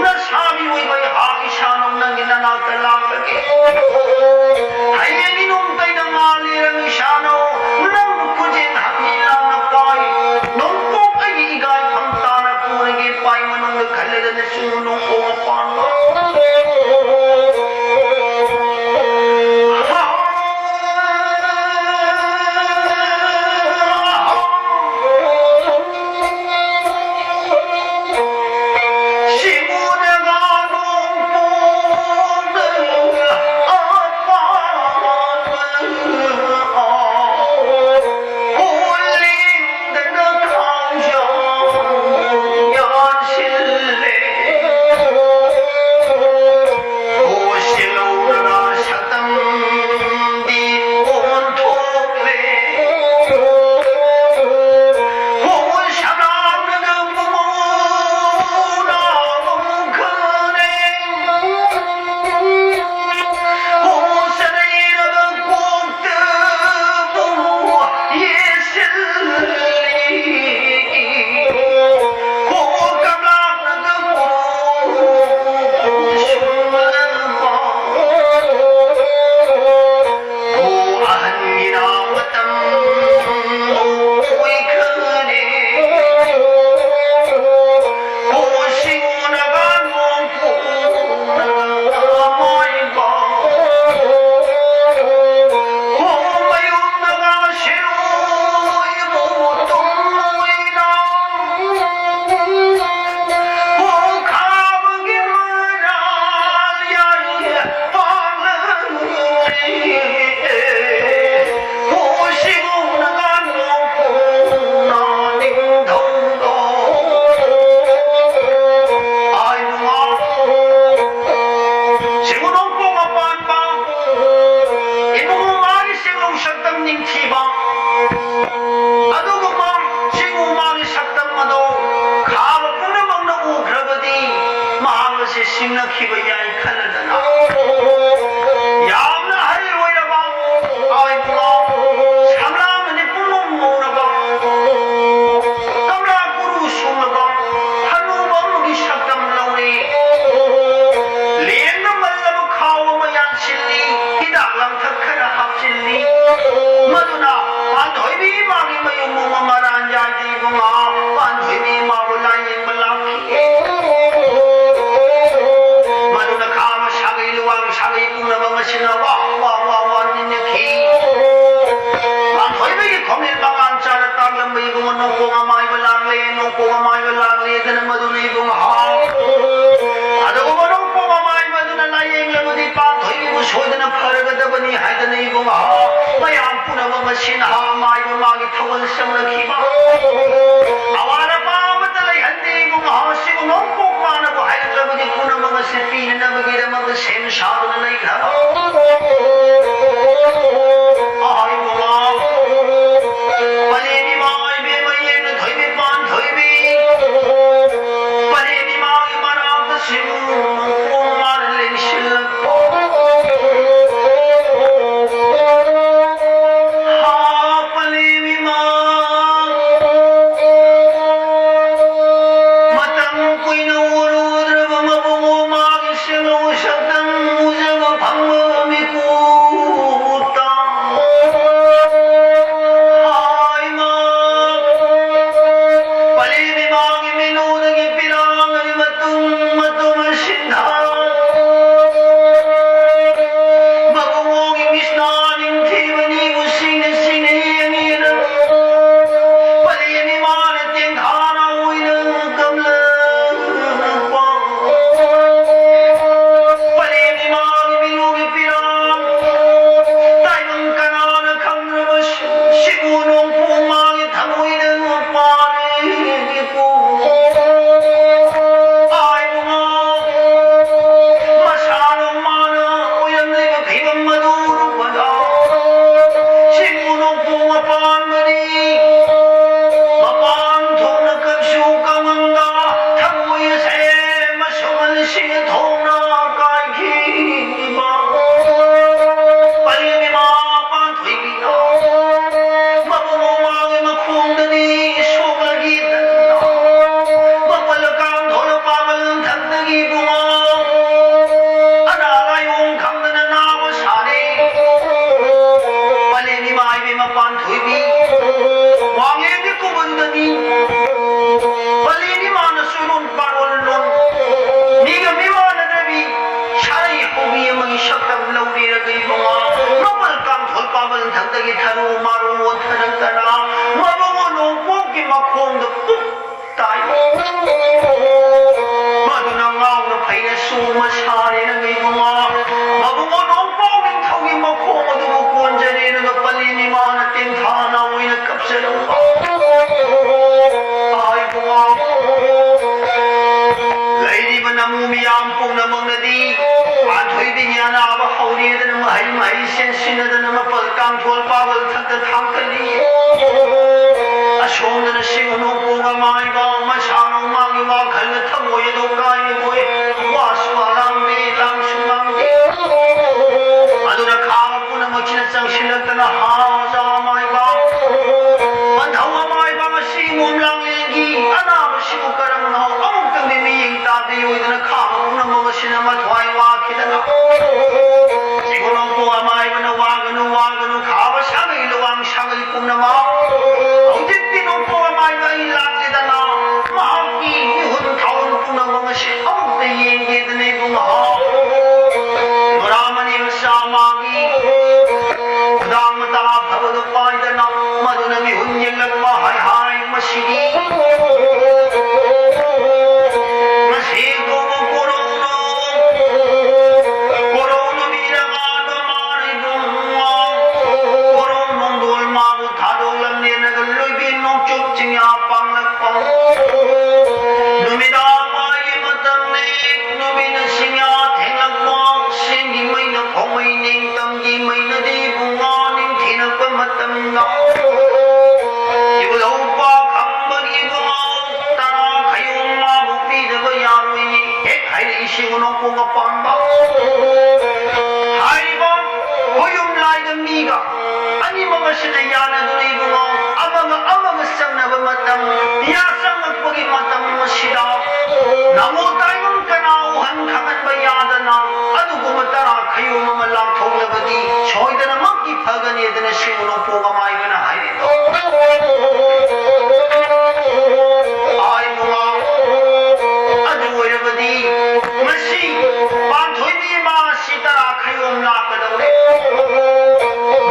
ꯅꯁꯥꯕꯤ ꯑꯣꯏꯕ ꯑꯩꯍꯥꯛ ꯏꯁꯥꯅꯧ ꯅꯪꯒꯤ ꯅꯅꯥꯛꯇ ꯂꯥꯛꯂꯒꯦ꯫ ꯍꯌꯦꯡ ꯏꯅꯣꯝꯇꯩꯅ ꯉꯥꯜꯂꯤꯔꯝ ꯏꯁꯥꯅꯧ ꯅꯪꯕꯨ ꯈꯨꯖꯦꯡ ꯍꯛꯅꯤ ꯂꯥꯡꯅ ꯄꯥꯏ꯫ ꯅꯣꯡꯄꯣꯛ ꯑꯩꯒꯤ ꯏꯒꯥꯏ ꯐꯝ ꯇꯥꯅ ꯄꯨꯔꯒꯦ ꯄꯥꯏ ꯃꯅꯨꯡꯗ ꯈꯜꯂꯗꯅ ꯆꯤꯡꯉꯨ ꯅꯣꯡꯄꯣꯛ ꯃꯄꯥꯟꯗ꯫ ꯂꯥꯡꯊꯛ ꯈꯔ ꯍꯥꯞꯆꯤꯜꯂꯤ꯫ ꯃꯗꯨꯅ ꯄꯥꯟꯊꯣꯏꯕꯤ ꯏꯃꯥꯒꯤ ꯃꯌꯨꯝꯕꯨ ꯃꯃꯥꯔꯥꯟ ꯌꯥꯏꯗ ꯏꯕꯨꯡꯉꯣ, ꯄꯥꯟꯊꯣꯏꯕꯤ ꯏꯃꯥꯕꯨ ꯂꯥꯏꯌꯦꯡꯕ ꯂꯥꯛꯈꯤ꯫ ꯃꯗꯨꯅ ꯈꯥ ꯑꯃ ꯁꯥꯒꯩ, ꯂꯨꯋꯥꯡ ꯁꯥꯒꯩ ꯄꯨꯝꯅꯃꯛ ꯑꯁꯤꯅ ꯋꯥ ꯋꯥ ꯋꯥ ꯋꯥ ꯅꯤꯅꯈꯤ꯫ ꯄꯥꯟꯊꯣꯏꯕꯤꯒꯤ ꯈꯣꯡꯅꯤꯜ ꯃꯉꯥꯜ ꯆꯥꯔ ꯇꯥꯛꯂꯝꯕ ꯏꯕꯨꯡꯉꯣ ꯅꯣꯡꯄꯣꯛ ꯑꯃꯥꯏꯕ ꯂꯥꯛꯂꯦ, ꯅꯣꯡꯄꯣꯛ ꯑꯃꯥꯏꯕ ꯂꯥꯛꯂꯦꯗꯅ ꯃꯗꯨꯅ ꯏꯕꯨꯡꯉꯣ꯫ ꯑꯗꯨꯒꯨꯝꯕ ꯅꯣꯡꯄꯣꯛ ꯑꯃꯥꯏꯕꯗꯨꯅ ꯂꯥꯏꯌꯦꯡꯂꯕꯗꯤ ꯄꯥꯟꯊꯣꯏꯕꯤꯕꯨ ꯁꯣꯏꯗꯅ ꯐꯔꯒꯗꯕꯅꯤ ꯍꯥꯏꯗꯅ ꯏꯕꯨꯡꯉꯣ꯫ ꯃꯌꯥꯝ ꯄꯨꯝꯅꯃꯛ ꯑꯁꯤꯅ ꯑꯃꯥꯏꯕ ꯃꯥꯒꯤ ꯊꯧꯒꯜ ꯆꯪꯂꯛꯈꯤꯕ꯫ ꯑꯋꯥꯠ ꯑꯄꯥ ꯑꯃꯠꯇ ꯂꯩꯍꯟꯗꯦ ꯏꯕꯨꯡꯉꯣ꯫ ꯁꯤꯕꯨ ꯅꯣꯡꯄꯣꯛ ꯃꯥꯅꯕꯨ ꯍꯥꯏꯔꯛꯂꯕꯗꯤ ꯄꯨꯝꯅꯃꯛ ꯑꯁꯤ ꯄꯤꯅꯅꯕꯒꯤꯗꯃꯛꯇ ꯁꯦꯝ ꯁꯥꯗꯨꯅ ꯂꯩꯈ꯭ꯔꯕ꯫ ꯑꯍꯣꯏ ꯏꯕꯨꯡꯉꯣ꯫ ꯄꯂꯦꯝ ꯏꯃꯥ ꯏꯕꯦꯝꯃ ꯌꯦꯡꯅ ꯊꯣꯏꯕꯤ ꯄꯥꯟ ꯊꯣꯏꯕꯤ꯫ ꯄꯂꯦꯝ ꯏꯃꯥꯒꯤ ꯃꯅꯥꯛꯇ ꯁꯤꯕꯨ ꯅꯣꯡꯄꯣꯛ ꯃꯥꯅ ꯂꯦꯡꯁꯤꯜꯂꯛꯄ꯫ ꯍꯥ ꯄꯂꯦꯝ ꯏꯃꯥ꯫ ꯃꯇꯝ ꯀꯨꯏꯅ ꯎꯔꯨꯗ꯭ꯔꯕ ꯃꯕꯨꯡ ꯃꯥꯒꯤ ꯁꯦꯡꯂꯧ ꯁꯛꯇꯝ ꯎꯖꯕ ꯐꯪꯕ ꯃꯤꯀꯨꯞ ꯊꯔꯨ ꯃꯥꯔꯨ ꯑꯣꯟꯊꯔꯛꯇꯅ ꯃꯕꯨꯡ ꯅꯣꯡꯄꯣꯛꯀꯤ ꯃꯈꯣꯡꯗ ꯄꯨꯛ ꯇꯥꯏ꯫ ꯃꯗꯨꯅ ꯉꯥꯎꯅ ꯐꯩꯅ ꯆꯣꯡꯕ ꯁꯥꯔꯦꯅ ꯏꯕꯨꯡꯉꯣ꯫ ꯃꯕꯨꯡ ꯅꯣꯡꯄꯣꯛ ꯅꯤꯡꯊꯧꯒꯤ ꯃꯈꯣꯡ ꯑꯗꯨꯕꯨ ꯀꯣꯟꯖꯔꯦꯅ ꯄꯂꯦꯝ ꯏꯃꯥꯅ ꯇꯦꯡꯊꯥꯅ ꯑꯣꯏꯅ ꯀꯞꯆꯔꯝꯕ꯫ ꯑꯥ ꯏꯕꯨꯡꯉꯣ꯫ ꯂꯩꯔꯤꯕ ꯅꯃꯨ ꯃꯤꯌꯥꯝ ꯄꯨꯝꯅꯃꯛꯅꯗꯤ ꯄꯥꯟꯊꯣꯏꯕꯤꯒꯤ ꯑꯅꯥꯕ ꯍꯧꯔꯦꯗꯅ ꯃꯍꯩ ꯃꯍꯩ ꯆꯦꯟꯁꯤꯟꯅꯗꯅ ꯃꯄꯜ ꯀꯥꯡꯊꯣꯜ ꯄꯥꯕꯜ ꯊꯛꯇ ꯊꯥꯡꯀꯠꯂꯤ꯫ ꯑꯁꯣꯝꯗꯅ ꯁꯤꯡ ꯅꯣꯡꯄꯣꯛ ꯑꯃꯥꯏꯕ ꯃꯁꯥꯅꯧ ꯃꯥꯒꯤ ꯋꯥꯈꯜꯅ ꯊꯃꯣꯏ ꯑꯗꯨ ꯀꯥꯏꯅ ꯃꯣꯏ ꯋꯥꯁꯨ ꯋꯥꯔꯥꯡꯗꯦ, ꯂꯥꯡꯁꯨ ꯂꯥꯡꯗꯦ꯫ ꯑꯗꯨꯅ ꯈꯥꯕ ꯄꯨꯝꯅꯃꯛꯁꯤꯅ ꯆꯪꯁꯤꯜꯂꯛꯇꯅ ꯍꯥꯖ ꯑꯃꯥꯏꯕ, ꯄꯟꯊꯧ ꯑꯃꯥꯏꯕ, ꯉꯁꯤ ꯃꯣꯝ ꯂꯥꯡꯂꯦꯟꯒꯤ ꯑꯅꯥꯕꯁꯤꯕꯨ ꯀꯔꯝꯅ ꯑꯃꯨꯛꯇꯪꯗꯤ ꯃꯤꯠꯌꯦꯡ ꯇꯥꯕꯤꯌꯨꯗꯅ ꯈꯥꯕ ꯄꯨꯝꯅꯃꯛ ꯑꯁꯤꯅ ꯃꯊ꯭ꯋꯥꯏ ꯋꯥꯈꯤꯗꯅ꯫ ꯁꯤꯡ ꯅꯣꯡꯄꯣꯛ ꯑꯃꯥꯏꯕꯅ ꯋꯥꯒꯅꯨ, ꯋꯥꯒꯅꯨ, ꯈꯥꯕ ꯁꯥꯒꯩ, ꯂꯋꯥꯡ ꯁꯥꯒꯩ ꯄꯨꯝꯅꯃꯛ꯫ ꯍꯧꯖꯤꯛꯇꯤ ꯅꯣꯡꯄꯣꯛ ꯑꯃꯥꯏꯕ ꯑꯩ ꯂꯥꯛꯂꯦꯗꯅ ꯃꯍꯥꯛꯀꯤ ꯃꯤꯍꯨꯟ ꯊꯥꯍꯨꯟ ꯄꯨꯝꯅꯃꯛ ꯑꯁꯤ ꯑꯃꯨꯛꯇ ꯌꯦꯡꯒꯦꯗꯅ ꯏꯕꯨꯡꯉꯣ꯫ ꯅꯨꯔꯥꯃꯅꯤ ꯃꯆꯥ ꯃꯥꯒꯤ ꯈꯨꯗꯥꯡ ꯃꯇꯥ ꯐꯕꯗꯨ ꯄꯥꯏꯗꯅ ꯃꯗꯨꯅ ꯃꯤꯍꯨꯟ ꯌꯦꯡꯂꯛꯄ ꯍꯥꯏ ꯍꯥꯏ ꯃꯁꯤꯗꯤ꯫ ꯃꯁꯤ ꯀꯧꯕ ꯀꯣꯔꯧꯅꯣ, ꯀꯣꯔꯧ ꯅꯨꯃꯤꯠ ꯑꯃꯗ ꯃꯥꯔꯤꯕꯨꯡꯉꯣ, ꯀꯣꯔꯧ ꯅꯣꯡꯗꯣꯜ ꯃꯥꯕꯨ ꯊꯥꯗꯣꯛꯂꯝꯂꯦꯅꯒ ꯂꯣꯏꯕꯤ ꯅꯣꯡꯆꯨꯞ ꯆꯤꯡꯌꯥ ꯄꯥꯡꯂꯛꯄ꯫ ꯅꯨꯃꯤꯗꯥꯡ ꯋꯥꯏꯒꯤ ꯃꯇꯝꯅꯤ, ꯅꯨꯃꯤꯠꯅ ꯆꯤꯡꯌꯥ ꯊꯦꯡꯂꯛꯄ, ꯁꯦꯟꯒꯤ ꯃꯩꯅ ꯈꯣꯡꯃꯩ ꯅꯤꯡꯇꯝꯒꯤ ꯃꯩꯅꯗꯤ ꯏꯕꯨꯡꯉꯣ ꯅꯤꯡꯊꯤꯅꯛꯄ ꯃꯇꯝꯗ ꯏꯕꯨꯙꯧ ꯄꯥꯈꯪꯕꯒꯤ ꯏꯕꯨꯡꯉꯣ ꯇꯔꯥ ꯈꯌꯣꯝ ꯃꯥꯕꯨ ꯄꯤꯗꯕ ꯌꯥꯔꯣꯏꯅꯤ꯫ ꯍꯦꯛ ꯍꯥꯏꯔꯛꯏ ꯁꯤꯡ ꯅꯣꯡꯄꯣꯛ ꯑꯄꯥꯝꯕ꯫ ꯍꯥꯏꯔꯤꯕ ꯈꯣꯌꯨꯝ ꯂꯥꯏꯒ ꯃꯤꯒ ꯑꯅꯤꯃꯛ ꯑꯁꯤꯅ ꯌꯥꯅꯗꯨꯅ ꯏꯕꯨꯡꯉꯣ ꯑꯃꯒ ꯑꯃꯒ ꯆꯪꯅꯕ ꯃꯇꯝ, ꯌꯥ ꯆꯪꯂꯛꯄꯒꯤ ꯃꯇꯝ ꯑꯁꯤꯗ ꯅꯃꯣ ꯇꯥꯏꯕꯪ ꯀꯅꯥ ꯎꯍꯟ ꯈꯪꯍꯟꯕ ꯌꯥꯗꯅ ꯑꯗꯨꯒꯨꯝꯕ ꯇꯔꯥ ꯈꯌꯣꯝ ꯑꯃ ꯂꯥꯛꯊꯣꯛꯂꯕꯗꯤ ꯁꯣꯏꯗꯅꯃꯛꯀꯤ ꯐꯒꯅꯤ ꯑꯗꯨꯅ ꯁꯤꯡ ꯅꯣꯡꯄꯣꯛ ꯑꯃꯥꯏꯕꯅ ꯍꯥꯏꯔꯤꯗꯣ꯫ ꯑꯥꯏ ꯏꯕꯨꯡꯉꯣ, ꯑꯗꯨ ꯑꯣꯏꯔꯕꯗꯤ ꯉꯁꯤ ꯄꯥꯟꯊꯣꯏꯕꯤ ꯏꯃꯥ ꯑꯁꯤ ꯇꯔꯥ ꯈꯌꯣꯝ ꯂꯥꯛꯀꯗꯧꯔꯦ꯫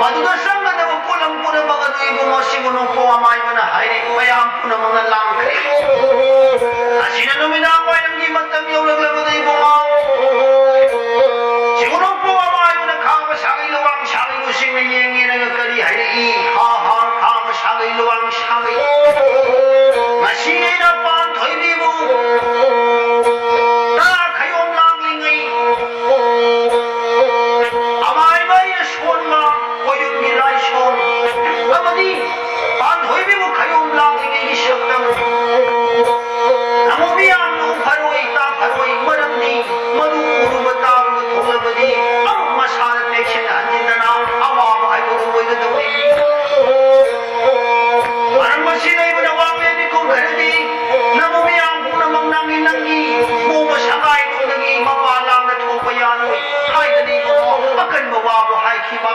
ꯃꯗꯨꯗ ꯆꯪꯒꯗꯕ ꯃꯪꯅ ꯂꯥꯡꯈ꯭ꯔꯦ꯫ ꯑꯁꯤꯅ ꯅꯨꯃꯤꯗꯥꯡ ꯋꯥꯏꯔꯝꯒꯤ ꯃꯇꯝ ꯌꯧꯔꯛꯂꯕꯗ ꯏꯕꯨꯡꯉꯣ, ꯁꯤꯒꯨꯅꯨ ꯄꯨꯡ ꯑꯃ ꯍꯥꯏꯕꯅ ꯈꯥꯕ ꯁꯥꯒꯩ ꯂꯨꯋꯥꯡ ꯁꯥꯒꯩ ꯂꯨꯁꯤꯡꯅ ꯌꯦꯡꯉꯦꯅꯒ ꯀꯔꯤ ꯍꯥꯏꯔꯛꯏ? ꯍꯥ ꯍꯥ, ꯈꯥꯕ ꯁꯥꯒꯩ ꯂꯨꯋꯥꯡ ꯁꯥꯒꯩ꯫ ꯉꯁꯤ ꯑꯩꯅ ꯄꯥꯟꯊꯣꯏꯕꯤꯕꯨ ꯇꯔꯥ ꯈꯌꯣꯝ ꯂꯥꯡꯂꯤꯉꯩ ꯑꯃꯥꯏꯕ ꯑꯩꯅ ꯁꯣꯟꯕ ꯀꯣꯌꯨꯝꯒꯤ ꯂꯥꯏꯁꯣꯟ ꯑꯃꯗꯤ ꯄꯥꯟꯊꯣꯏꯕꯤꯕꯨ ꯈꯌꯣꯝ ꯂꯥꯡꯂꯤꯉꯩꯒꯤ ꯁꯛꯇꯝ ꯅꯃꯣ ꯃꯤꯌꯥꯝꯅ ꯎꯐꯔꯣꯏ ꯇꯥꯐꯔꯣꯏ, ꯃꯔꯝꯗꯤ ꯃꯗꯨ ꯎꯔꯨꯕ ꯇꯥꯔꯨꯕ ꯊꯣꯛꯂꯕꯗꯤ ꯑꯃꯨꯛ ꯃꯁꯥꯗ ꯇꯦꯛꯁꯤꯟ ꯍꯟꯖꯤꯟꯗꯅ ꯑꯋꯥꯕ ꯍꯥꯏꯕꯗꯨ ꯑꯣꯏꯒꯗꯧꯔꯤ꯫ ꯃꯔꯝ ꯑꯁꯤ ꯂꯩꯕꯅ ꯋꯥꯡꯂꯦꯟ ꯃꯤꯀꯨꯞ ꯈꯔꯗꯤ ꯅꯃꯣ ꯃꯤꯌꯥꯝ ꯄꯨꯝꯅꯃꯛ ꯅꯪꯒꯤ ꯅꯪꯒꯤ ꯃꯣꯡꯕ ꯁꯉꯥꯏꯗꯨꯗꯒꯤ ꯃꯄꯥꯟ ꯂꯥꯝꯅ ꯊꯣꯛꯄ ꯌꯥꯔꯣꯏ ꯍꯥꯏꯗꯅ ꯏꯕꯨꯡꯉꯣ ꯑꯀꯟꯕ ꯋꯥꯕꯨ ꯍꯥꯏꯈꯤꯕ꯫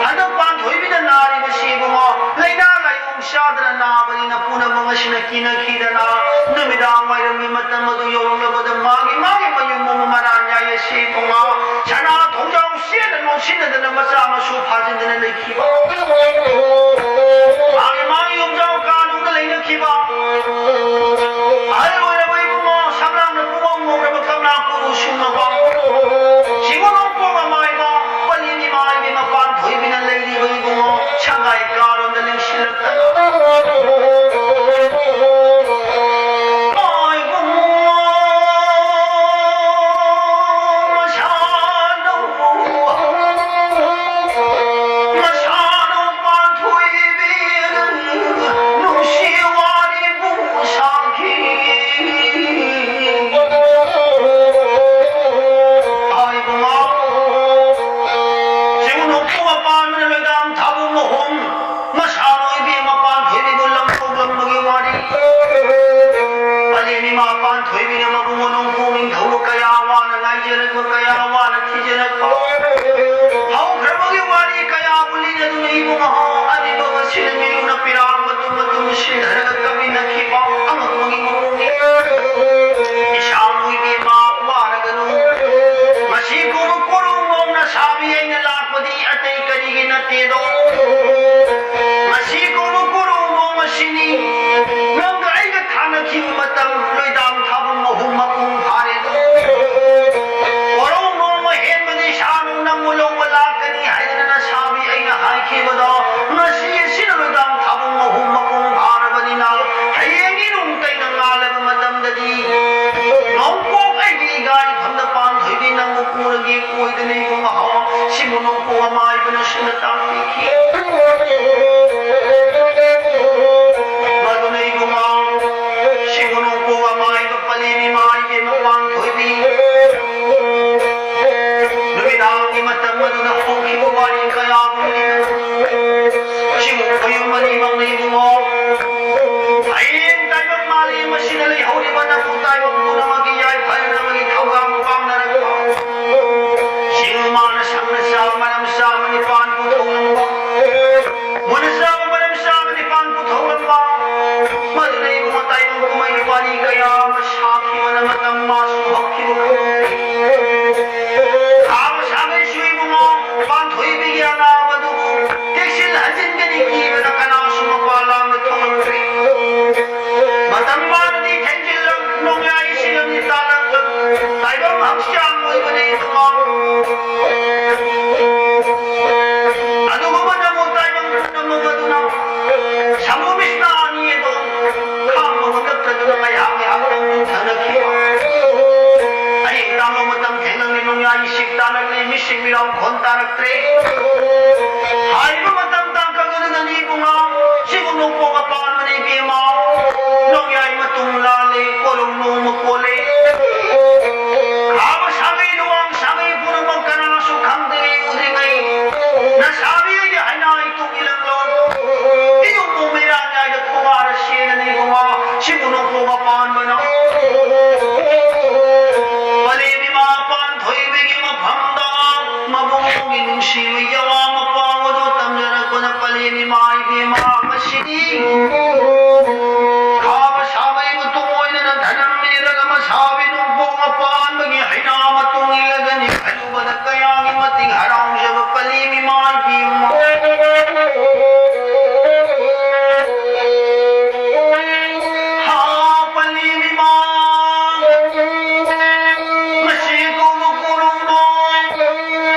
ꯍꯟꯗꯛ ꯄꯥꯟꯊꯣꯏꯕꯤꯅ ꯅꯥꯔꯤꯕꯁꯤ ꯏꯕꯨꯡꯉꯣ ꯂꯥꯏꯅꯥ ꯂꯥꯏꯑꯣꯡ ꯆꯥꯗꯅ ꯅꯥꯕꯅꯤꯅ ꯄꯨꯝꯅꯃꯛ ꯑꯁꯤꯅ ꯀꯤꯅꯈꯤꯗꯅ ꯅꯨꯃꯤꯗꯥꯡ ꯋꯥꯏꯔꯝꯒꯤ ꯃꯇꯝ ꯑꯗꯨ ꯌꯧꯔꯛꯂꯕꯗ ꯃꯥꯒꯤ ꯃꯥꯒꯤ ꯃꯌꯨꯝ ꯑꯃ ꯃꯔꯥꯟ ꯌꯥꯏ ꯑꯁꯤ ꯏꯕꯨꯡꯉꯣ ꯁꯅꯥ ꯊꯣꯡꯖꯥꯎ ꯆꯦꯟꯅ ꯂꯣꯟꯁꯤꯟꯅꯗꯅ ꯃꯆꯥ ꯃꯁꯨ ꯐꯥꯖꯤꯟꯗꯅ ꯂꯩꯈꯤꯕ꯫ ꯃꯥꯒꯤ ꯃꯥꯒꯤ ꯌꯨꯝꯖꯥꯎ ꯀꯥꯅꯨꯡꯗ ꯂꯩꯅꯈꯤꯕ꯫ ꯑꯍꯜ ꯑꯣꯏꯔꯕ ꯏꯕꯨꯡꯉꯣ ꯁꯝꯂꯥꯡꯅ ꯄꯨꯡꯉꯧ ꯉꯧꯔꯕ ꯀꯪꯂꯥ ꯀꯨꯔꯨ ꯁꯨꯝꯃꯕ꯫ ꯁꯤꯒꯨꯝꯕ ꯄꯣꯛ ꯑꯃꯥꯏꯕ ꯄꯜꯂꯤ ꯅꯤꯃꯥꯏꯒꯤ ꯃꯄꯥꯟ ꯊꯣꯏꯕꯤꯅ ꯂꯩꯔꯤꯕ ꯏꯕꯨꯡꯉꯣ ꯁꯪꯒꯥꯏ ꯀꯥꯔꯣꯝꯗ ꯂꯦꯡꯁꯤꯜꯂꯛꯇꯅ꯫ ꯃꯁꯥ ꯅꯣꯏꯕꯤ ꯃꯄꯥꯟ ꯊꯣꯏꯕꯤꯕꯨ ꯂꯝ ꯀꯧꯂꯝꯕꯒꯤ ꯋꯥꯔꯤ꯫ ꯄꯂꯦꯝ ꯏꯃꯥ ꯄꯥꯟ ꯊꯣꯏꯕꯤꯅ ꯃꯕꯨꯡ ꯃꯅꯨꯡ ꯄꯨꯛꯅꯤꯡ ꯊꯧꯕ ꯀꯌꯥ ꯋꯥꯅ ꯉꯥꯏꯖꯔꯛꯄ, ꯀꯌꯥ ꯋꯥꯅ ꯊꯤꯖꯔꯛꯄ꯫ ꯍꯧꯈ꯭ꯔꯕꯒꯤ ꯋꯥꯔꯤ ꯀꯌꯥꯕꯨ ꯂꯤꯅꯗꯨꯅ ꯏꯕꯨꯡꯉꯣ ꯑꯔꯤꯕ ꯑꯁꯤꯅ ꯃꯤꯔꯨꯅ ꯄꯤꯔꯥꯡ ꯃꯇꯨꯝ ꯃꯇꯨꯝ ꯁꯤꯟꯊꯔꯒ ꯀꯞꯃꯤꯟꯅꯈꯤꯕ ꯑꯉꯛꯄꯒꯤ ꯃꯑꯣꯡꯅꯤ꯫ ꯏꯁꯥ ꯅꯣꯏꯕꯤ ꯏꯃꯥ ꯋꯥꯔꯒꯅꯨ꯫ ꯃꯁꯤ ꯀꯧꯕ ꯀꯣꯔꯧꯉꯧꯅ ꯁꯥꯕꯤ ꯑꯩꯅ ꯂꯥꯛꯄꯗꯤ ꯑꯇꯩ ꯀꯔꯤꯒꯤ ꯅꯠꯇꯦꯗꯣ꯫ ꯃꯁꯤ ꯀꯧꯕ ꯀꯣꯔꯧꯉꯧ ꯑꯁꯤꯅꯤ꯫ ꯑꯃꯥꯏꯕꯅ ꯁꯤꯅ ꯇꯥꯛꯄꯤꯈꯤ꯫ ꯃꯗꯨꯅ ꯏꯕꯨꯡꯉꯣ, ꯁꯤꯕꯨ ꯅꯣꯡꯄꯣꯛ ꯑꯃꯥꯏꯕ ꯄꯂꯦꯝ ꯏꯃꯥ ꯏꯕꯦꯝꯃ ꯄꯥꯟꯊꯣꯏꯕꯤ ꯅꯨꯃꯤꯗꯥꯡꯒꯤ ꯃꯇꯝ ꯑꯗꯨꯗ ꯍꯧꯈꯤꯕ ꯋꯥꯔꯤ ꯀꯌꯥꯕꯨ ꯂꯤꯔꯤ꯫ ꯁꯤꯕꯨ ꯈꯣꯏꯌꯨꯝ ꯑꯅꯤꯃꯛꯅ ꯏꯕꯨꯡꯉꯣ, ꯍꯌꯦꯡ ꯇꯥꯏꯕꯪ ꯃꯥꯂꯦꯝ ꯑꯁꯤꯗ ꯂꯩꯍꯧꯔꯤꯕ ꯅꯪꯕꯨ ꯇꯥꯏꯕꯪ ꯄꯨꯝꯅꯃꯛꯀꯤ ꯌꯥꯏꯐꯅꯕꯒꯤ ꯊꯧꯔꯥꯡ ꯄꯥꯡꯅꯔꯛꯄ꯫ ꯁꯤꯕꯨ ꯃꯥꯅ ꯁꯪꯅ ꯆꯥꯕ ꯃꯔꯝ ꯆꯥꯕ ꯅꯤꯄꯥꯟ ꯄꯨꯊꯣꯛꯂꯝꯕ, ꯃꯨꯟꯅ ꯆꯥꯕ ꯃꯔꯝ ꯆꯥꯕ ꯅꯤꯄꯥꯟ ꯄꯨꯊꯣꯛꯂꯝꯕ, ꯃꯗꯨꯗ ꯏꯕꯨꯡꯉꯣ ꯇꯥꯏꯕꯪ ꯀꯨꯝꯍꯩꯒꯤ ꯋꯥꯔꯤ ꯀꯌꯥ ꯑꯃ ꯁꯥꯈꯤꯕꯅ ꯃꯇꯝ ꯃꯥꯁꯨ ꯍꯧꯈꯤꯕ ꯈꯪꯍꯧꯗꯦ꯫ ꯁꯥꯕ ꯁꯥꯕꯩꯁꯨ ꯏꯕꯨꯡꯉꯣ ꯄꯥꯟꯊꯣꯏꯕꯤꯒꯤ ꯑꯅꯥꯕꯗꯨꯕꯨ ꯇꯦꯛꯁꯤꯜ ꯍꯟꯖꯤꯟꯒꯅꯤ ꯀꯤꯕꯗ ꯀꯅꯥꯁꯨ ꯃꯄꯥ ꯂꯥꯡꯗ ꯊꯣꯛꯂꯛꯇ꯭ꯔꯦ꯫ ꯃꯇꯝ ꯃꯥꯅꯗꯤ ꯊꯦꯡꯖꯤꯜꯂꯛ, ꯅꯣꯡꯌꯥꯏ ꯏꯁꯤꯡ ꯑꯅꯤ ꯇꯥꯜꯂꯛ, ꯇꯥꯏꯕꯪ ꯍꯛꯆꯥꯡ ꯑꯣꯏꯕꯅ ꯏꯕꯨꯡꯉꯣ꯫ ꯑꯗꯨꯒꯨꯝꯕ ꯅꯪꯕꯨ ꯇꯥꯏꯕꯪ ꯄꯨꯝꯅꯃꯛ ꯑꯗꯨꯅ ꯁꯃꯨ ꯕꯤꯁꯅꯥ ꯑꯅꯤ ꯑꯗꯨ ꯈꯥꯡꯕ ꯉꯝꯂꯛꯇꯗꯨꯅ ꯉꯥꯏꯍꯥꯛ ꯉꯥꯏꯍꯥꯛꯇꯪ ꯀꯨꯝꯊꯅꯈꯤꯕ꯫ ꯑꯍꯤꯡ ꯇꯥꯡꯕ ꯃꯇꯝ ꯊꯦꯡꯂꯛꯂꯦ, ꯅꯣꯡꯌꯥꯏ ꯏꯁꯤꯡ ꯇꯥꯜꯂꯛꯂꯦ, ꯃꯤꯁꯤꯡ ꯃꯤꯔꯥꯎ ꯈꯣꯟ ꯇꯥꯔꯛꯇ꯭ꯔꯦ꯫ ꯍꯥꯏꯔꯤꯕ ꯃꯇꯝ ꯇꯥꯡꯀꯛ ꯑꯗꯨꯗꯅꯤ ꯏꯕꯨꯡꯉꯣ, ꯁꯤꯕꯨ ꯅꯣꯡꯄꯣꯛ ꯃꯄꯥꯟꯕꯅ ꯏꯕꯦꯝꯃ, ꯅꯣꯡꯌꯥꯏ ꯃꯇꯨꯡ ꯂꯥꯜꯂꯦ, ꯀꯣꯂꯨꯡ ꯅꯣꯡꯃ ꯀꯣꯜꯂꯦ꯫ ꯈꯥꯕ ꯁꯥꯒꯩ, ꯂꯨꯋꯥꯡ ꯁꯥꯒꯩ ꯄꯨꯝꯅꯃꯛ ꯀꯅꯥꯁꯨ ꯈꯪꯗ꯭ꯔꯤꯉꯩ ꯎꯗ꯭ꯔꯤꯉꯩ ꯅꯁꯥꯕꯤ ꯑꯩꯒꯤ ꯍꯩꯅꯥꯏ ꯇꯨꯡ ꯏꯜꯂꯛꯂꯣ꯫ ꯏꯌꯨꯝꯕꯨ ꯃꯩꯔꯥ ꯉꯥꯏꯗ ꯈꯣꯡꯉꯥꯔ ꯁꯦꯟꯅꯅꯤ ꯏꯕꯨꯡꯉꯣ, ꯁꯤꯕꯨ ꯅꯣꯡꯄꯣꯛ ꯃꯄꯥꯟꯕꯅ ꯄꯂꯦꯝ ꯏꯃꯥ ꯄꯥꯟꯊꯣꯏꯕꯤꯒꯤ ꯃꯐꯝꯗ ꯃꯕꯨꯡꯒꯤ ꯅꯨꯡꯁꯤꯕ ꯌꯥꯋꯥ ꯃꯄꯥꯎ ꯑꯗꯨ ꯇꯝꯖꯔꯛꯄꯅ ꯄꯂꯦꯝ ꯏꯃꯥ ꯏꯕꯦꯝꯃ ꯃꯁꯤꯗꯤ ꯈꯥꯕ ꯁꯥꯕꯩꯕꯨ ꯇꯨꯡꯑꯣꯏꯅꯅ ꯙꯅꯝ ꯏꯔꯒ ꯃꯁꯥꯕꯤ ꯅꯣꯡꯄꯣꯛ ꯃꯄꯥꯟꯕꯒꯤ ꯍꯩꯅꯥ ꯃꯇꯨꯡ ꯏꯜꯂꯒꯅꯤ ꯈꯜꯂꯨꯕꯗ ꯀꯌꯥꯒꯤ ꯃꯇꯤꯛ ꯍꯔꯥꯎꯖꯕ ꯄꯂꯦꯝ ꯏꯃꯥ ꯏꯕꯦꯝꯃ꯫ ꯍꯥ, ꯄꯂꯦꯝ ꯏꯃꯥ꯫ ꯃꯁꯤ ꯀꯧꯕ ꯀꯣꯂꯨꯡꯗꯣ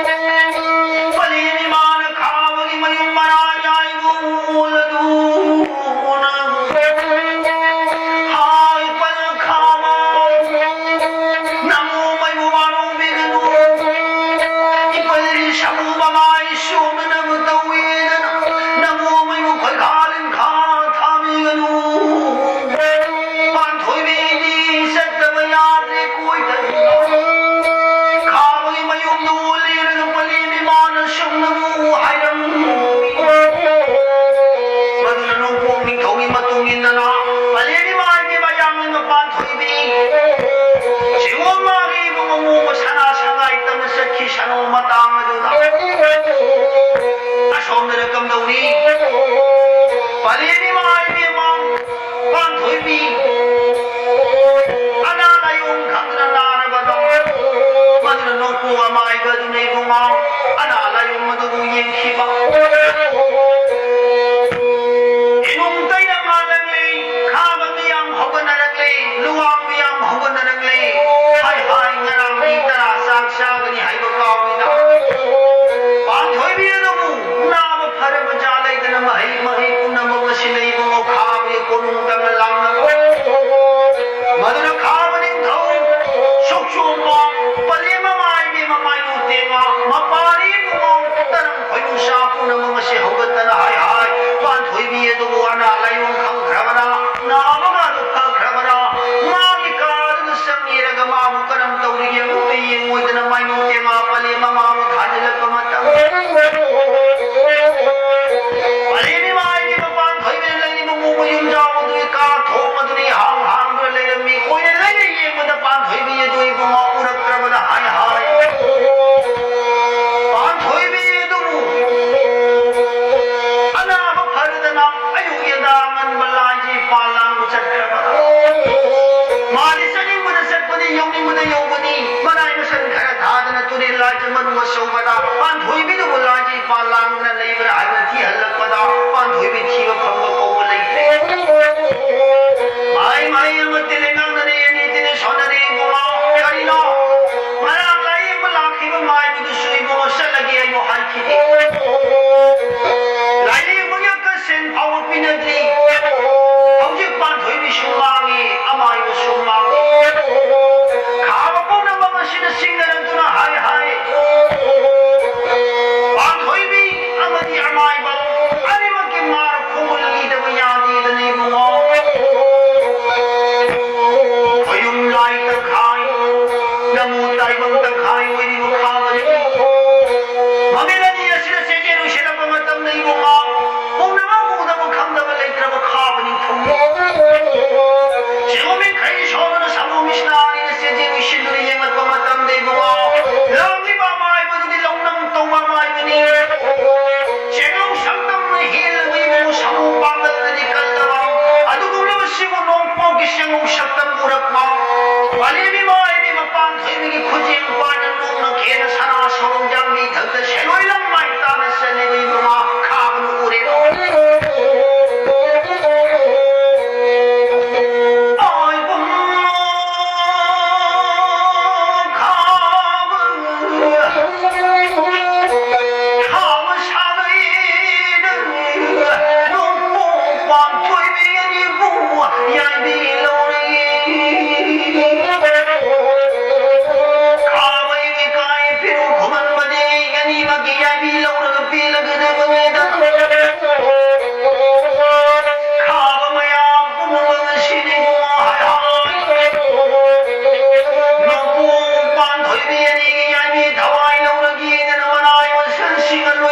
ꯄꯂꯦꯝ ꯏꯃꯥꯅ ꯈꯥꯕꯒꯤ ꯃꯌꯨꯝ ꯃꯔꯥ ꯌꯥꯏꯕ ꯎ ꯑꯗꯨ ꯎꯅ ꯁꯣꯛꯅꯅꯕ ꯇꯧꯋꯦꯗꯅ ꯅꯃꯣ ꯃꯌꯨ ꯈꯣꯏꯈꯥ ꯂꯤꯟꯈꯥ ꯊꯥꯕꯤꯒꯅꯨ꯫ ꯄꯥꯟꯊꯣꯏꯕꯤꯗꯤ ꯆꯠꯇꯕ ꯌꯥꯗ꯭ꯔꯦ ꯀꯣꯏꯗꯅ꯫ ꯈꯥꯕꯒꯤ ꯃꯌꯨꯝꯗ ꯑꯣꯜꯂꯦꯅ ꯄꯂꯦꯝ ꯏꯃꯥꯅ ꯁꯨꯝꯅꯕꯨ ꯍꯥꯏꯔꯝꯃꯤ꯫ ꯃꯗꯨꯅ ꯅꯣꯡꯄꯣꯛ ꯅꯤꯡꯊꯧꯒꯤ ꯃꯇꯨꯡ ꯏꯟꯗꯅ ꯄꯂꯦꯝ ꯏꯃꯥꯒꯤ ꯃꯌꯥꯝꯒꯤ ꯃꯄꯥꯟ ꯊꯣꯏꯕꯤ ꯁꯤꯒꯨꯝꯕꯒꯤ ꯏꯕꯨꯡ ꯑꯃꯨꯕ ꯁꯅꯥ ꯁꯉꯥꯏ ꯇꯝꯅ ꯆꯠꯈꯤ ꯁꯅꯣ ꯃꯇꯥꯡ ꯑꯗꯨꯗ꯫ ꯑꯁꯣꯝꯗꯅ ꯀꯝꯗꯧꯔꯤ? ꯄꯂꯦꯝ ꯏꯃꯥ ꯏꯕꯦꯝꯃ ꯄꯥꯟꯊꯣꯏꯕꯤ ꯑꯅꯥ ꯂꯥꯏꯌꯣꯡ ꯈꯪꯗꯅ ꯅꯥꯔꯕꯗꯣ꯫ ꯃꯗꯨꯅ ꯅꯣꯛꯄꯨ ꯑꯃꯥꯏꯕ ꯑꯗꯨꯅ ꯏꯕꯨꯡꯉꯣ ꯑꯅꯥ ꯂꯥꯏꯌꯣꯡ ꯑꯗꯨꯕꯨ ꯌꯦꯡꯈꯤꯕ꯫ ꯏꯅꯨꯡ ꯇꯩꯅ ꯉꯥꯜꯂꯛꯂꯤ, ꯈꯥꯕ ꯃꯤꯌꯥꯝ ꯍꯧꯒꯠꯅꯔꯛꯂꯤ, ꯂꯨꯋꯥꯡ ꯃꯤꯌꯥꯝ ꯍꯧꯒꯠꯅꯔꯛꯂꯤ꯫ ꯍꯥꯏ ꯍꯥꯏ, ꯉꯔꯥꯡ ꯃꯤ ꯇꯔꯥ ꯆꯥꯛ ꯆꯥꯒꯅꯤ ꯍꯥꯏꯕ ꯀꯥꯎꯏꯗ꯫ ꯄꯥꯟꯊꯣꯏꯕꯤ ꯑꯗꯨꯕꯨ ꯅꯥꯕ ꯐꯔꯕ ꯖꯥꯠ ꯂꯩꯗꯅ ꯃꯍꯩ ꯃꯍꯩ ꯄꯨꯝꯅꯃꯛ ꯑꯁꯤ ꯂꯩꯕ ꯈꯥꯕꯒꯤ ꯀꯣꯅꯨꯡ ꯇꯝꯅ ꯂꯥꯛꯅꯕ꯫ ꯃꯗꯨꯅ ꯈꯥꯕ ꯅꯤꯡꯊꯧ ꯁꯨꯛꯆꯣꯝꯕ ꯄꯂꯦꯝ ꯃꯃꯥꯏꯕꯤ ꯃꯃꯥꯏ ꯅꯨꯡꯇꯦꯡꯉ ꯃꯄꯥꯔꯤ ꯄꯨꯡꯉꯧ ꯇꯔꯪ ꯈꯣꯏꯅꯨꯡꯁꯥ ꯄꯨꯝꯅꯃꯛ ꯑꯁꯤ ꯍꯧꯒꯠꯇꯅ ꯍꯥꯏ ꯍꯥꯏ꯫ ꯄꯥꯟꯊꯣꯏꯕꯤ ꯑꯗꯨꯕꯨ ꯑꯅꯥ ꯂꯥꯏꯌꯣꯡ ꯈꯪꯈ꯭ꯔꯕꯔꯥ? ꯅꯥꯕꯒ ꯑꯗꯨ ꯐꯈ꯭ꯔꯕꯔꯥ? ꯃꯥꯒꯤ ꯀꯥꯗꯨꯗ ꯆꯪꯉꯦꯔꯒ ꯃꯥꯕꯨ ꯀꯔꯝ ꯇꯧꯔꯤꯒꯦ ꯑꯃꯨꯛꯇ ꯌꯦꯡꯉꯣꯏꯗꯅ ꯃꯥꯏ ꯅꯨꯡꯇꯦꯡꯉ ꯄꯂꯦꯝ ꯃꯃꯥꯕꯨ ꯊꯥꯖꯤꯜꯂꯛꯄ ꯃꯇꯝ꯫ ꯄꯂꯦꯝ ꯏꯃꯥ ꯏꯕꯦꯝꯃ ꯄꯥꯟꯊꯣꯏꯕꯤꯅ ꯂꯩꯔꯤꯕ ꯃꯨꯕ ꯌꯨꯝꯖꯥꯎ ꯑꯗꯨꯒꯤ ꯀꯥ ꯊꯣꯡ ꯑꯗꯨꯅ ꯏꯍꯥꯡ ꯍꯥꯡꯗꯨꯅ ꯂꯩꯔꯝꯃꯤ꯫ ꯀꯣꯏꯅ ꯂꯩꯅ ꯌꯦꯡꯕꯗ ꯄꯥꯟꯊꯣꯏꯕꯤ ꯑꯗꯨ ꯏꯕꯨꯡꯉꯣ ꯎꯔꯛꯇ꯭ꯔꯕꯗ ꯍꯥꯏ ꯍꯥꯏ꯫ ꯄꯥꯟꯊꯣꯏꯕꯤ ꯑꯗꯨꯕꯨ ꯑꯅꯥꯕ ꯐꯔꯗꯅ ꯑꯌꯨꯛ ꯌꯦꯟꯗꯥ ꯑꯉꯟꯕ ꯂꯥꯏꯖꯤ ꯄꯥꯜ ꯂꯥꯡꯕ ꯆꯠꯈ꯭ꯔꯕ꯫ ꯃꯥꯗꯤ ꯆꯠꯅꯤꯡꯕꯗ ꯆꯠꯄꯅꯤ, ꯌꯧꯅꯤꯡꯕꯗ ꯌꯧꯕꯅꯤ꯫ ꯃꯅꯥꯏ ꯃꯁꯟ ꯈꯔ ꯊꯥꯗꯅ ꯇꯨꯔꯦꯜ ꯂꯥꯏꯖ ꯃꯅꯨꯡ ꯑꯆꯧꯕꯗ ꯄꯥꯟꯊꯣꯏꯕꯤꯗꯨꯕꯨ ꯂꯥꯏꯖꯤ ꯄꯥꯜ ꯂꯥꯡꯗꯅ ꯂꯩꯕ꯭ꯔꯥ ꯍꯥꯏꯕ ꯊꯤꯍꯜꯂꯛꯄꯗ ꯄꯥꯟꯊꯣꯏꯕꯤ ꯊꯤꯕ ꯐꯪꯕ ꯀꯧꯕ ꯂꯩꯇꯦ꯫ ꯃꯥꯏ ꯃꯥꯏ ꯑꯃ ꯇꯤꯜꯂꯦ ꯉꯥꯡꯅꯔꯦ, ꯑꯅꯤ ꯇꯤꯜꯂꯦ ꯁꯣꯟꯅꯔꯦ, ꯏꯕꯨꯡꯉꯣ꯫ ꯀꯔꯤꯅꯣ? ꯉꯔꯥꯡ ꯂꯥꯏꯌꯦꯡꯕ ꯂꯥꯛꯈꯤꯕ ꯃꯥꯏꯕꯗꯨꯁꯨ ꯏꯕꯨꯡꯉꯣ ꯆꯠꯂꯒꯦ ꯑꯩꯕꯨ ꯍꯥꯏꯈꯤꯗꯦ꯫ ꯂꯥꯏꯌꯦꯡꯕꯒꯤ ꯑꯪꯀ ꯁꯦꯟ ꯐꯥꯎꯕ ꯄꯤꯅꯗ꯭ꯔꯤ꯫ ꯍꯧꯖꯤꯛ ꯄꯥꯟꯊꯣꯏꯕꯤꯁꯨ ꯃꯥꯡꯉꯤ, ꯑꯃꯥꯏꯕꯁꯨ ꯃꯥꯡꯉꯤ꯫ ꯈꯥꯕ ꯄꯨꯝꯅꯃꯛ ꯑꯁꯤꯅ ꯆꯤꯡꯅꯔꯛꯇꯨꯅ ꯍꯥꯏ ꯍꯥꯏ꯫ ꯄꯥꯟꯊꯣꯏ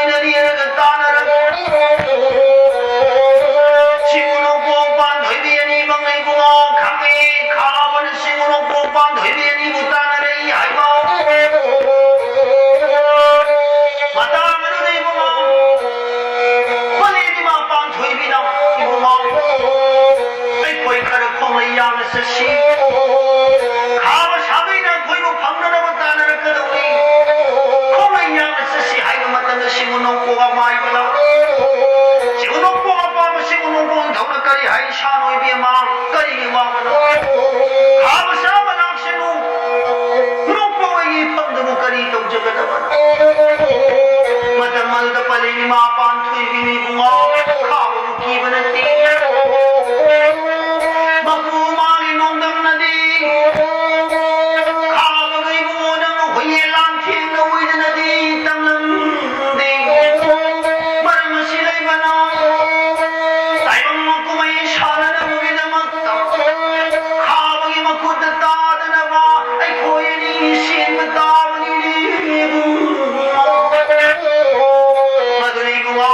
ꯅꯦꯔꯒ ꯇꯥꯟꯅꯔꯒ ꯁꯤꯡꯎ ꯅꯣꯡꯄꯣꯛ ꯄꯥꯟꯊꯣꯏꯕꯤ ꯑꯅꯤꯃꯛꯅ ꯏꯕꯨꯡꯉꯣ ꯈꯪꯉꯤ꯫ ꯈꯥꯕꯅ ꯁꯤꯡꯎ ꯅꯣꯡꯄꯣꯛ ꯄꯥꯟꯊꯣꯏꯕꯤ ꯑꯅꯤꯕꯨ ꯇꯥꯟꯅꯔꯛꯏ ꯍꯥꯏꯕ ꯃꯇꯥꯡ ꯑꯗꯨꯗ ꯏꯕꯨꯡꯉꯣ ꯃꯂꯦꯝ ꯏꯃꯥ ꯄꯥꯟꯊꯣꯏꯕꯤꯅ ꯏꯕꯨꯡꯉꯣ ꯑꯩꯈꯣꯏ ꯈꯔ ꯈꯣꯡꯂꯩ ꯌꯥꯝꯅ ꯆꯠꯁꯤ꯫ ꯈꯥꯕ ꯁꯥꯕꯤꯅ ꯑꯩꯈꯣꯏꯕꯨ ꯐꯪꯅꯅꯕ ꯇꯥꯟꯅꯔꯛꯀꯗꯧꯔꯤ꯫ ꯈꯣꯡꯂꯩ ꯌꯥꯝꯅ ꯆꯠꯁꯤ ꯍꯥꯏꯕ ꯃꯇꯝꯗ ꯁꯤꯡꯎ ꯅꯣꯡꯄꯣꯛ ꯑꯃꯥꯏꯕꯅ ꯁꯤꯡꯎ ꯅꯣꯡꯄꯣꯛ ꯑꯄꯥꯝꯕ ꯁꯤꯡꯎ ꯅꯣꯡꯄꯣꯛ ꯅꯤꯡꯊꯧꯅ ꯀꯔꯤ ꯍꯥꯏ? ꯏꯁꯥ ꯅꯣꯏꯕꯤ ꯑꯃ ꯀꯔꯤꯒꯤ ꯋꯥꯕꯅꯣ? ꯈꯥꯕ ꯁꯥꯕ ꯂꯥꯛꯁꯅꯨ꯫ ꯅꯣꯡꯄꯣꯛ ꯑꯩꯒꯤ ꯏꯐꯝꯗꯕꯨ ꯀꯔꯤ ꯇꯧꯖꯒꯗꯕꯅꯣ? ꯃꯇꯝ ꯑꯗꯨꯗ ꯄꯂꯦꯝ ꯏꯃꯥ ꯄꯥꯟꯊꯣꯏꯕꯤ ꯏꯕꯨꯡꯉꯣ ꯈꯥꯕꯕꯨ ꯀꯤꯕ ꯅꯠꯇꯦ꯫ ꯃꯄꯨ ꯃꯥꯒꯤ ꯅꯣꯡꯗꯝꯅꯗꯤ ꯈꯥꯕꯒ ꯏꯕꯨꯡꯉꯣ ꯅꯪꯅ ꯍꯨꯏꯌꯦꯟ ꯂꯥꯟꯊꯦꯡꯅ ꯎꯏꯗꯅꯗꯤ ꯇꯝꯂꯝꯗꯦ꯫ ꯃꯔꯝ ꯑꯁꯤ ꯂꯩꯕꯅ ꯇꯥꯏꯕꯪ ꯀꯨꯝꯍꯩ ꯁꯥꯟꯅꯅꯕꯒꯤꯗꯃꯛꯇ ꯈꯥꯕꯒꯤ ꯃꯈꯨꯠꯇ ꯇꯥꯗꯅꯕ ꯑꯩꯈꯣꯏ ꯑꯅꯤ ꯆꯦꯟꯕ ꯇꯥꯕꯅꯤꯅꯦ ꯏꯕꯨꯡꯉꯣ꯫ ꯃꯗꯨꯅ ꯏꯕꯨꯡꯉꯣ,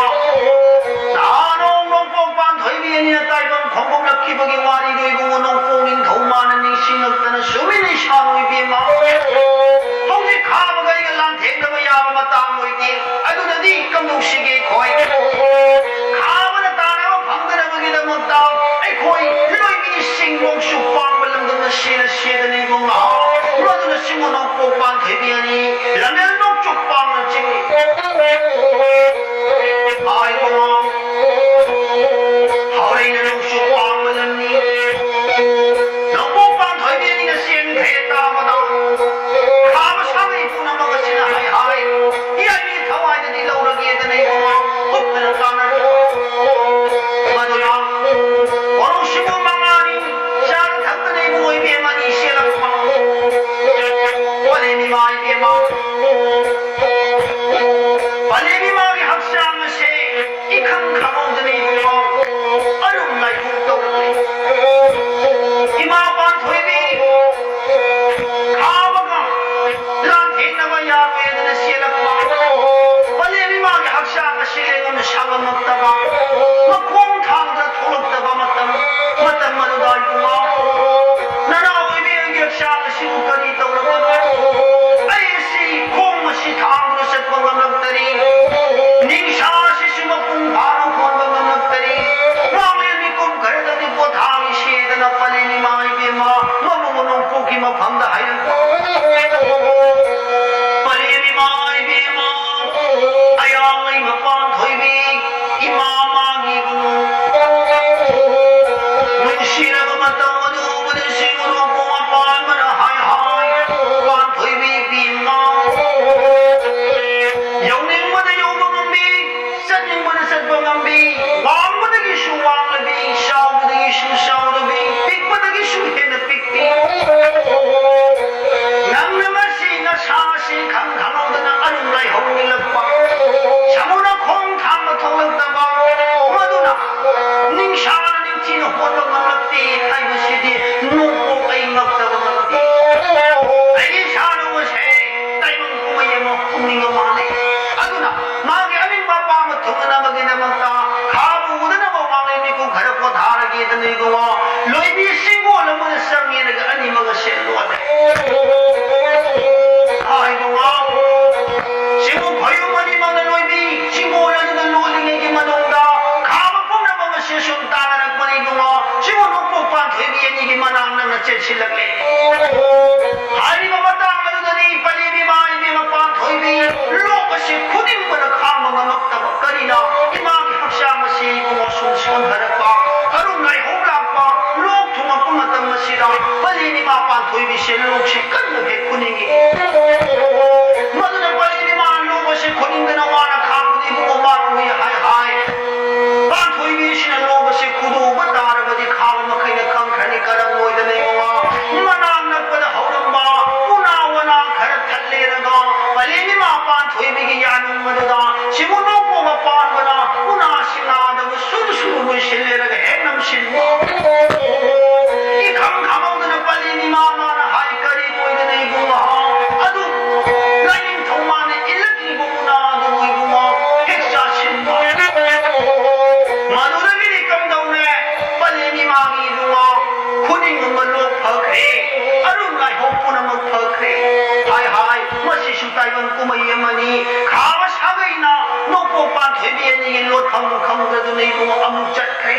ꯂꯣꯠꯐꯝ ꯈꯪꯗꯗꯨꯅ ꯏꯕꯨꯡꯉꯣ ꯑꯃꯨꯛ ꯆꯠꯈ꯭ꯔꯦ꯫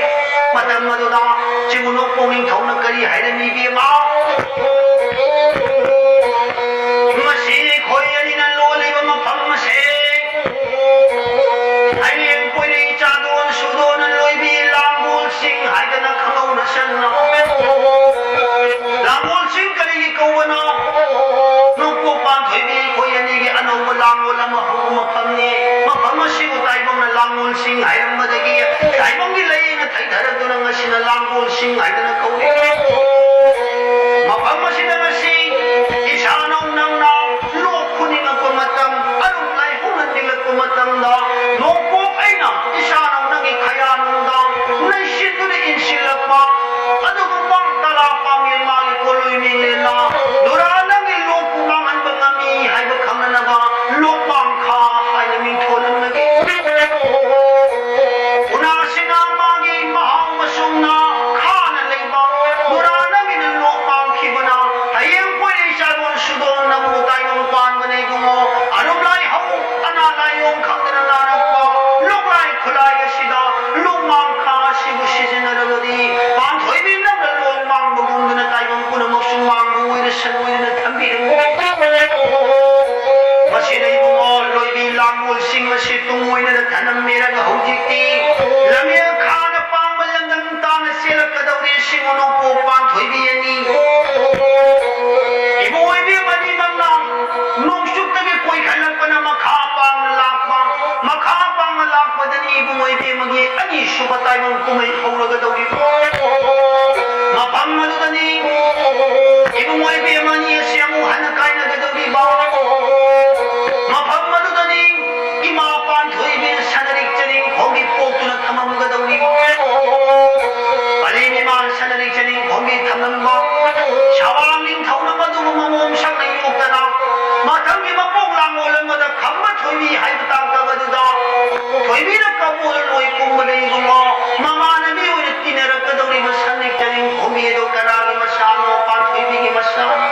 ꯃꯇꯝ ꯑꯗꯨꯗ ꯆꯤꯡꯉꯨꯅꯨ ꯄꯨꯛꯅꯤꯡ ꯊꯧꯅ ꯀꯔꯤ ꯍꯥꯏꯔꯝꯃꯤ ꯏꯕꯦꯝꯃ? ꯃꯁꯤ ꯑꯩꯈꯣꯏ ꯑꯅꯤꯅ ꯂꯣꯜꯂꯤꯕ ꯃꯐꯝ ꯑꯁꯦ ꯍꯌꯦꯡ ꯀꯣꯏꯔꯤ ꯆꯥꯗꯣꯟ ꯁꯨꯗꯣꯟ ꯂꯣꯏꯕꯤ ꯂꯥꯡꯒꯣꯜ ꯆꯤꯡ ꯍꯥꯏꯗꯅ ꯈꯪꯍꯧꯅ ꯆꯟꯅ ꯂꯥꯡꯒꯣꯜ ꯆꯤꯡ ꯀꯔꯤꯒꯤ ꯀꯧꯕꯅꯣ? ꯅꯣꯡꯄꯣꯛ ꯄꯥꯟꯊꯣꯏꯕꯤ ꯑꯩꯈꯣꯏ ꯑꯅꯤꯒꯤ ꯑꯅꯧꯕ ꯂꯥꯡꯒꯣꯜ ꯑꯃ ꯍꯧꯕ ꯃꯐꯝꯅꯤ꯫ ꯃꯐꯝ ꯑꯁꯤꯕꯨ ꯇꯥꯏꯕꯪꯅ ꯂꯥꯡꯒꯣꯜ ꯆꯤꯡ ꯍꯥꯏꯔꯝꯕꯗꯒꯤ ꯇꯥꯏꯕꯪꯒꯤ ꯂꯩꯅ ꯊꯩꯊꯔꯗꯨꯅ ꯉꯁꯤꯅ ꯂꯥꯡꯒꯣꯜ ꯆꯤꯡ ꯍꯥꯏꯗꯅ ꯀꯧꯔꯤ꯫ ꯃꯐꯝ ꯑꯁꯤꯗ ꯉꯁꯤ ꯏꯁꯥꯅꯧ ꯅꯪꯅ ꯂꯣꯛ ꯈꯨꯅꯤꯡꯉꯛꯄ ꯃꯇꯝ, ꯑꯔꯨꯝ ꯂꯥꯏꯍꯧꯅ ꯅꯤꯜꯂꯛꯄ ꯃꯇꯝꯗ ꯅꯣꯡꯄꯣꯛ ꯑꯩꯅ ꯏꯁꯥꯅꯧ ꯅꯪꯒꯤ ꯈꯌꯥ ꯅꯨꯡꯗꯥꯡ ꯅꯩꯁꯤꯟꯗꯨꯅ ꯏꯟꯁꯤꯜꯂꯛꯄ ꯑꯗꯨꯒꯨꯝꯕ ꯇꯔꯥ ꯄꯥꯝꯃꯤ ꯃꯥꯒꯤ ꯀꯣꯂꯣꯏ ꯃꯤꯡꯂꯦꯟꯅ ꯅꯨꯔꯥ ꯅꯪꯒꯤ ꯂꯣꯛꯄꯨ ꯃꯥꯡꯍꯟꯕ ꯉꯝꯃꯤ ꯍꯥꯏꯕ ꯈꯪꯅꯅꯕ ꯂꯣꯛꯃꯥꯡꯈꯥ ꯍꯥꯏꯅ ꯃꯤꯡꯊꯣꯜꯂꯝꯂꯒꯦ꯫ ꯎꯅꯥꯁꯤꯅ ꯃꯥꯒꯤ ꯃꯍꯥꯎ ꯃꯁꯨꯡꯅ ꯈꯥꯅ ꯂꯩꯕ ꯅꯨꯔꯥ ꯅꯪꯒꯤꯅ ꯂꯣꯛ ꯃꯥꯡꯈꯤꯕꯅ ꯍꯌꯦꯡ ꯀꯣꯏꯔꯤ ꯆꯥꯔꯣꯟ ꯁꯨꯗꯣꯟ ꯅꯪꯕꯨ ꯇꯥꯏꯕꯪ ꯄꯥꯟꯕꯅ ꯏꯕꯨꯡꯉꯣ꯫ ꯑꯔꯨꯝ ꯂꯥꯏꯍꯧ ꯑꯅꯥ ꯂꯥꯏꯌꯣꯡ ꯈꯪꯗꯅ ꯅꯥꯔꯛꯄ ꯂꯣꯛꯂꯥꯏ ꯈꯨꯂꯥꯏ ꯑꯁꯤꯗ ꯂꯣꯛꯃꯥꯡꯈꯥ ꯑꯁꯤꯕꯨ ꯁꯤꯖꯤꯟꯅꯔꯕꯗꯤ ꯄꯥꯟꯊꯣꯏꯕꯤ ꯅꯪꯅ ꯂꯣꯛ ꯃꯥꯡꯕꯒꯨꯝꯗꯅ ꯇꯥꯏꯕꯪ ꯄꯨꯝꯅꯃꯛꯁꯨ ꯃꯥꯡꯕ ꯑꯣꯏꯔꯁꯅꯨ ꯍꯥꯏꯅ ꯊꯝꯕꯤꯔꯝꯃꯤ꯫ ꯃꯁꯤꯗ ꯏꯕꯨꯡꯉꯣ ꯂꯣꯏꯕꯤ ꯂꯥꯡꯒꯣꯜꯁꯤꯡ ꯑꯁꯤ ꯇꯨꯡ ꯑꯣꯏꯅꯗ ꯊꯅꯝꯃꯤꯔꯒ ꯍꯧꯖꯤꯛꯇꯤ ꯂꯝꯌꯦꯜ ꯈꯥꯅ ꯄꯥꯡꯕ ꯂꯝꯗꯝ ꯇꯥꯅ ꯆꯦꯜꯂꯛꯀꯗꯧꯔꯤ ꯁꯤꯡꯉꯨ ꯅꯣꯡꯄꯣꯛ ꯄꯥꯟꯊꯣꯏꯕꯤ ꯑꯅꯤ꯫ ꯏꯕꯨꯡꯉꯣ ꯏꯕꯦꯝ ꯑꯅꯤꯃꯛꯅ ꯅꯣꯡꯆꯨꯞꯇꯒꯤ ꯀꯣꯏꯈꯠꯂꯛꯄꯅ ꯃꯈꯥ ꯄꯥꯡꯅ ꯂꯥꯛꯄ, ꯃꯈꯥ ꯄꯥꯡꯅ ꯂꯥꯛꯄꯗꯅꯤ ꯏꯕꯨꯡꯉꯣ ꯏꯕꯦꯝꯃꯒꯤ ꯑꯅꯤꯁꯨꯕ ꯇꯥꯏꯕꯪ ꯀꯨꯝꯍꯩ ꯍꯧꯔꯒꯗꯧꯔꯤꯕ꯫ ꯃꯐꯝ ꯑꯗꯨꯗꯅꯤ ꯏꯕꯨꯡꯉꯣ ꯏꯕꯦꯝꯃ ꯑꯅꯤ ꯑꯁꯤ ꯑꯃꯨꯛ ꯍꯟꯅ ꯀꯥꯏꯅꯒꯗꯧꯔꯤꯕ꯫ ꯃꯐꯝ ꯑꯗꯨꯗꯅꯤ ꯏꯃꯥ ꯄꯥꯟꯊꯣꯏꯕꯤꯅ ꯁꯅꯔꯤꯛ ꯆꯅꯤꯡꯈꯣꯡꯒꯤ ꯄꯣꯛꯇꯨꯅ ꯊꯝꯃꯝꯒꯗꯧꯔꯤꯕ꯫ ꯄꯂꯦꯝ ꯏꯃꯥꯅ ꯁꯅꯔꯤꯛ ꯆꯅꯤꯡꯈꯣꯡꯒꯤ ꯊꯝꯂꯝꯕ ꯁꯋꯥꯡ ꯅꯤꯡꯊꯧꯅ ꯃꯗꯨꯕꯨ ꯃꯃꯣꯝ ꯁꯛꯅ ꯌꯣꯛꯇꯅ ꯃꯊꯪꯒꯤ ꯃꯄꯣꯛ ꯂꯥꯡꯒꯣꯜ ꯑꯃꯗ ꯈꯝꯕ ꯊꯣꯏꯕꯤ ꯍꯥꯏꯕ ꯇꯥꯡꯀꯛ ꯑꯗꯨꯗ ꯊꯣꯏꯕꯤꯅ ꯀꯕꯣꯜ ꯂꯣꯏ ꯀꯨꯝꯕꯗ ꯏꯕꯨꯡꯉꯣ ꯃꯃꯥꯟꯅꯕꯤ ꯑꯣꯏꯅ ꯇꯤꯟꯅꯔꯛꯀꯗꯧꯔꯤꯕ ꯁꯅꯔꯤꯛ ꯆꯅꯤꯡꯈꯣꯡꯒꯤ ꯑꯗꯣ ꯀꯅꯥꯒꯤ ꯃꯆꯥꯅꯣ? ꯄꯥꯟꯊꯣꯏꯕꯤꯒꯤ ꯃꯆꯥꯅꯤ꯫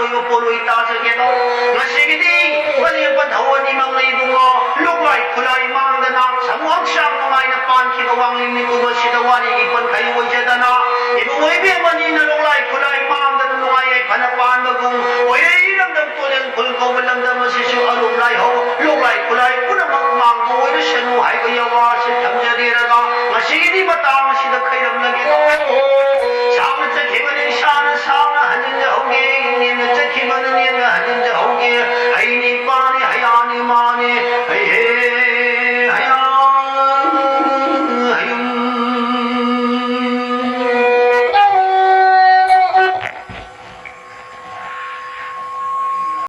ꯑꯣꯏꯕ ꯄꯣꯠ ꯑꯣꯏ ꯇꯥꯖꯒꯦꯗꯣ꯫ ꯉꯁꯤꯒꯤꯗꯤ ꯀꯂꯦꯕ ꯙꯋꯅꯤ ꯃꯪꯂꯩ ꯏꯕꯨꯡꯉꯣ, ꯂꯨꯛꯂꯥꯏ ꯈꯨꯂꯥꯏ ꯃꯥꯡꯗꯅ ꯁꯃꯨ ꯍꯛꯆꯥꯡ ꯅꯨꯡꯉꯥꯏꯅ ꯄꯥꯟꯈꯤꯕ ꯋꯥꯡꯂꯦꯟ ꯅꯤꯡꯒꯨꯝꯕꯁꯤ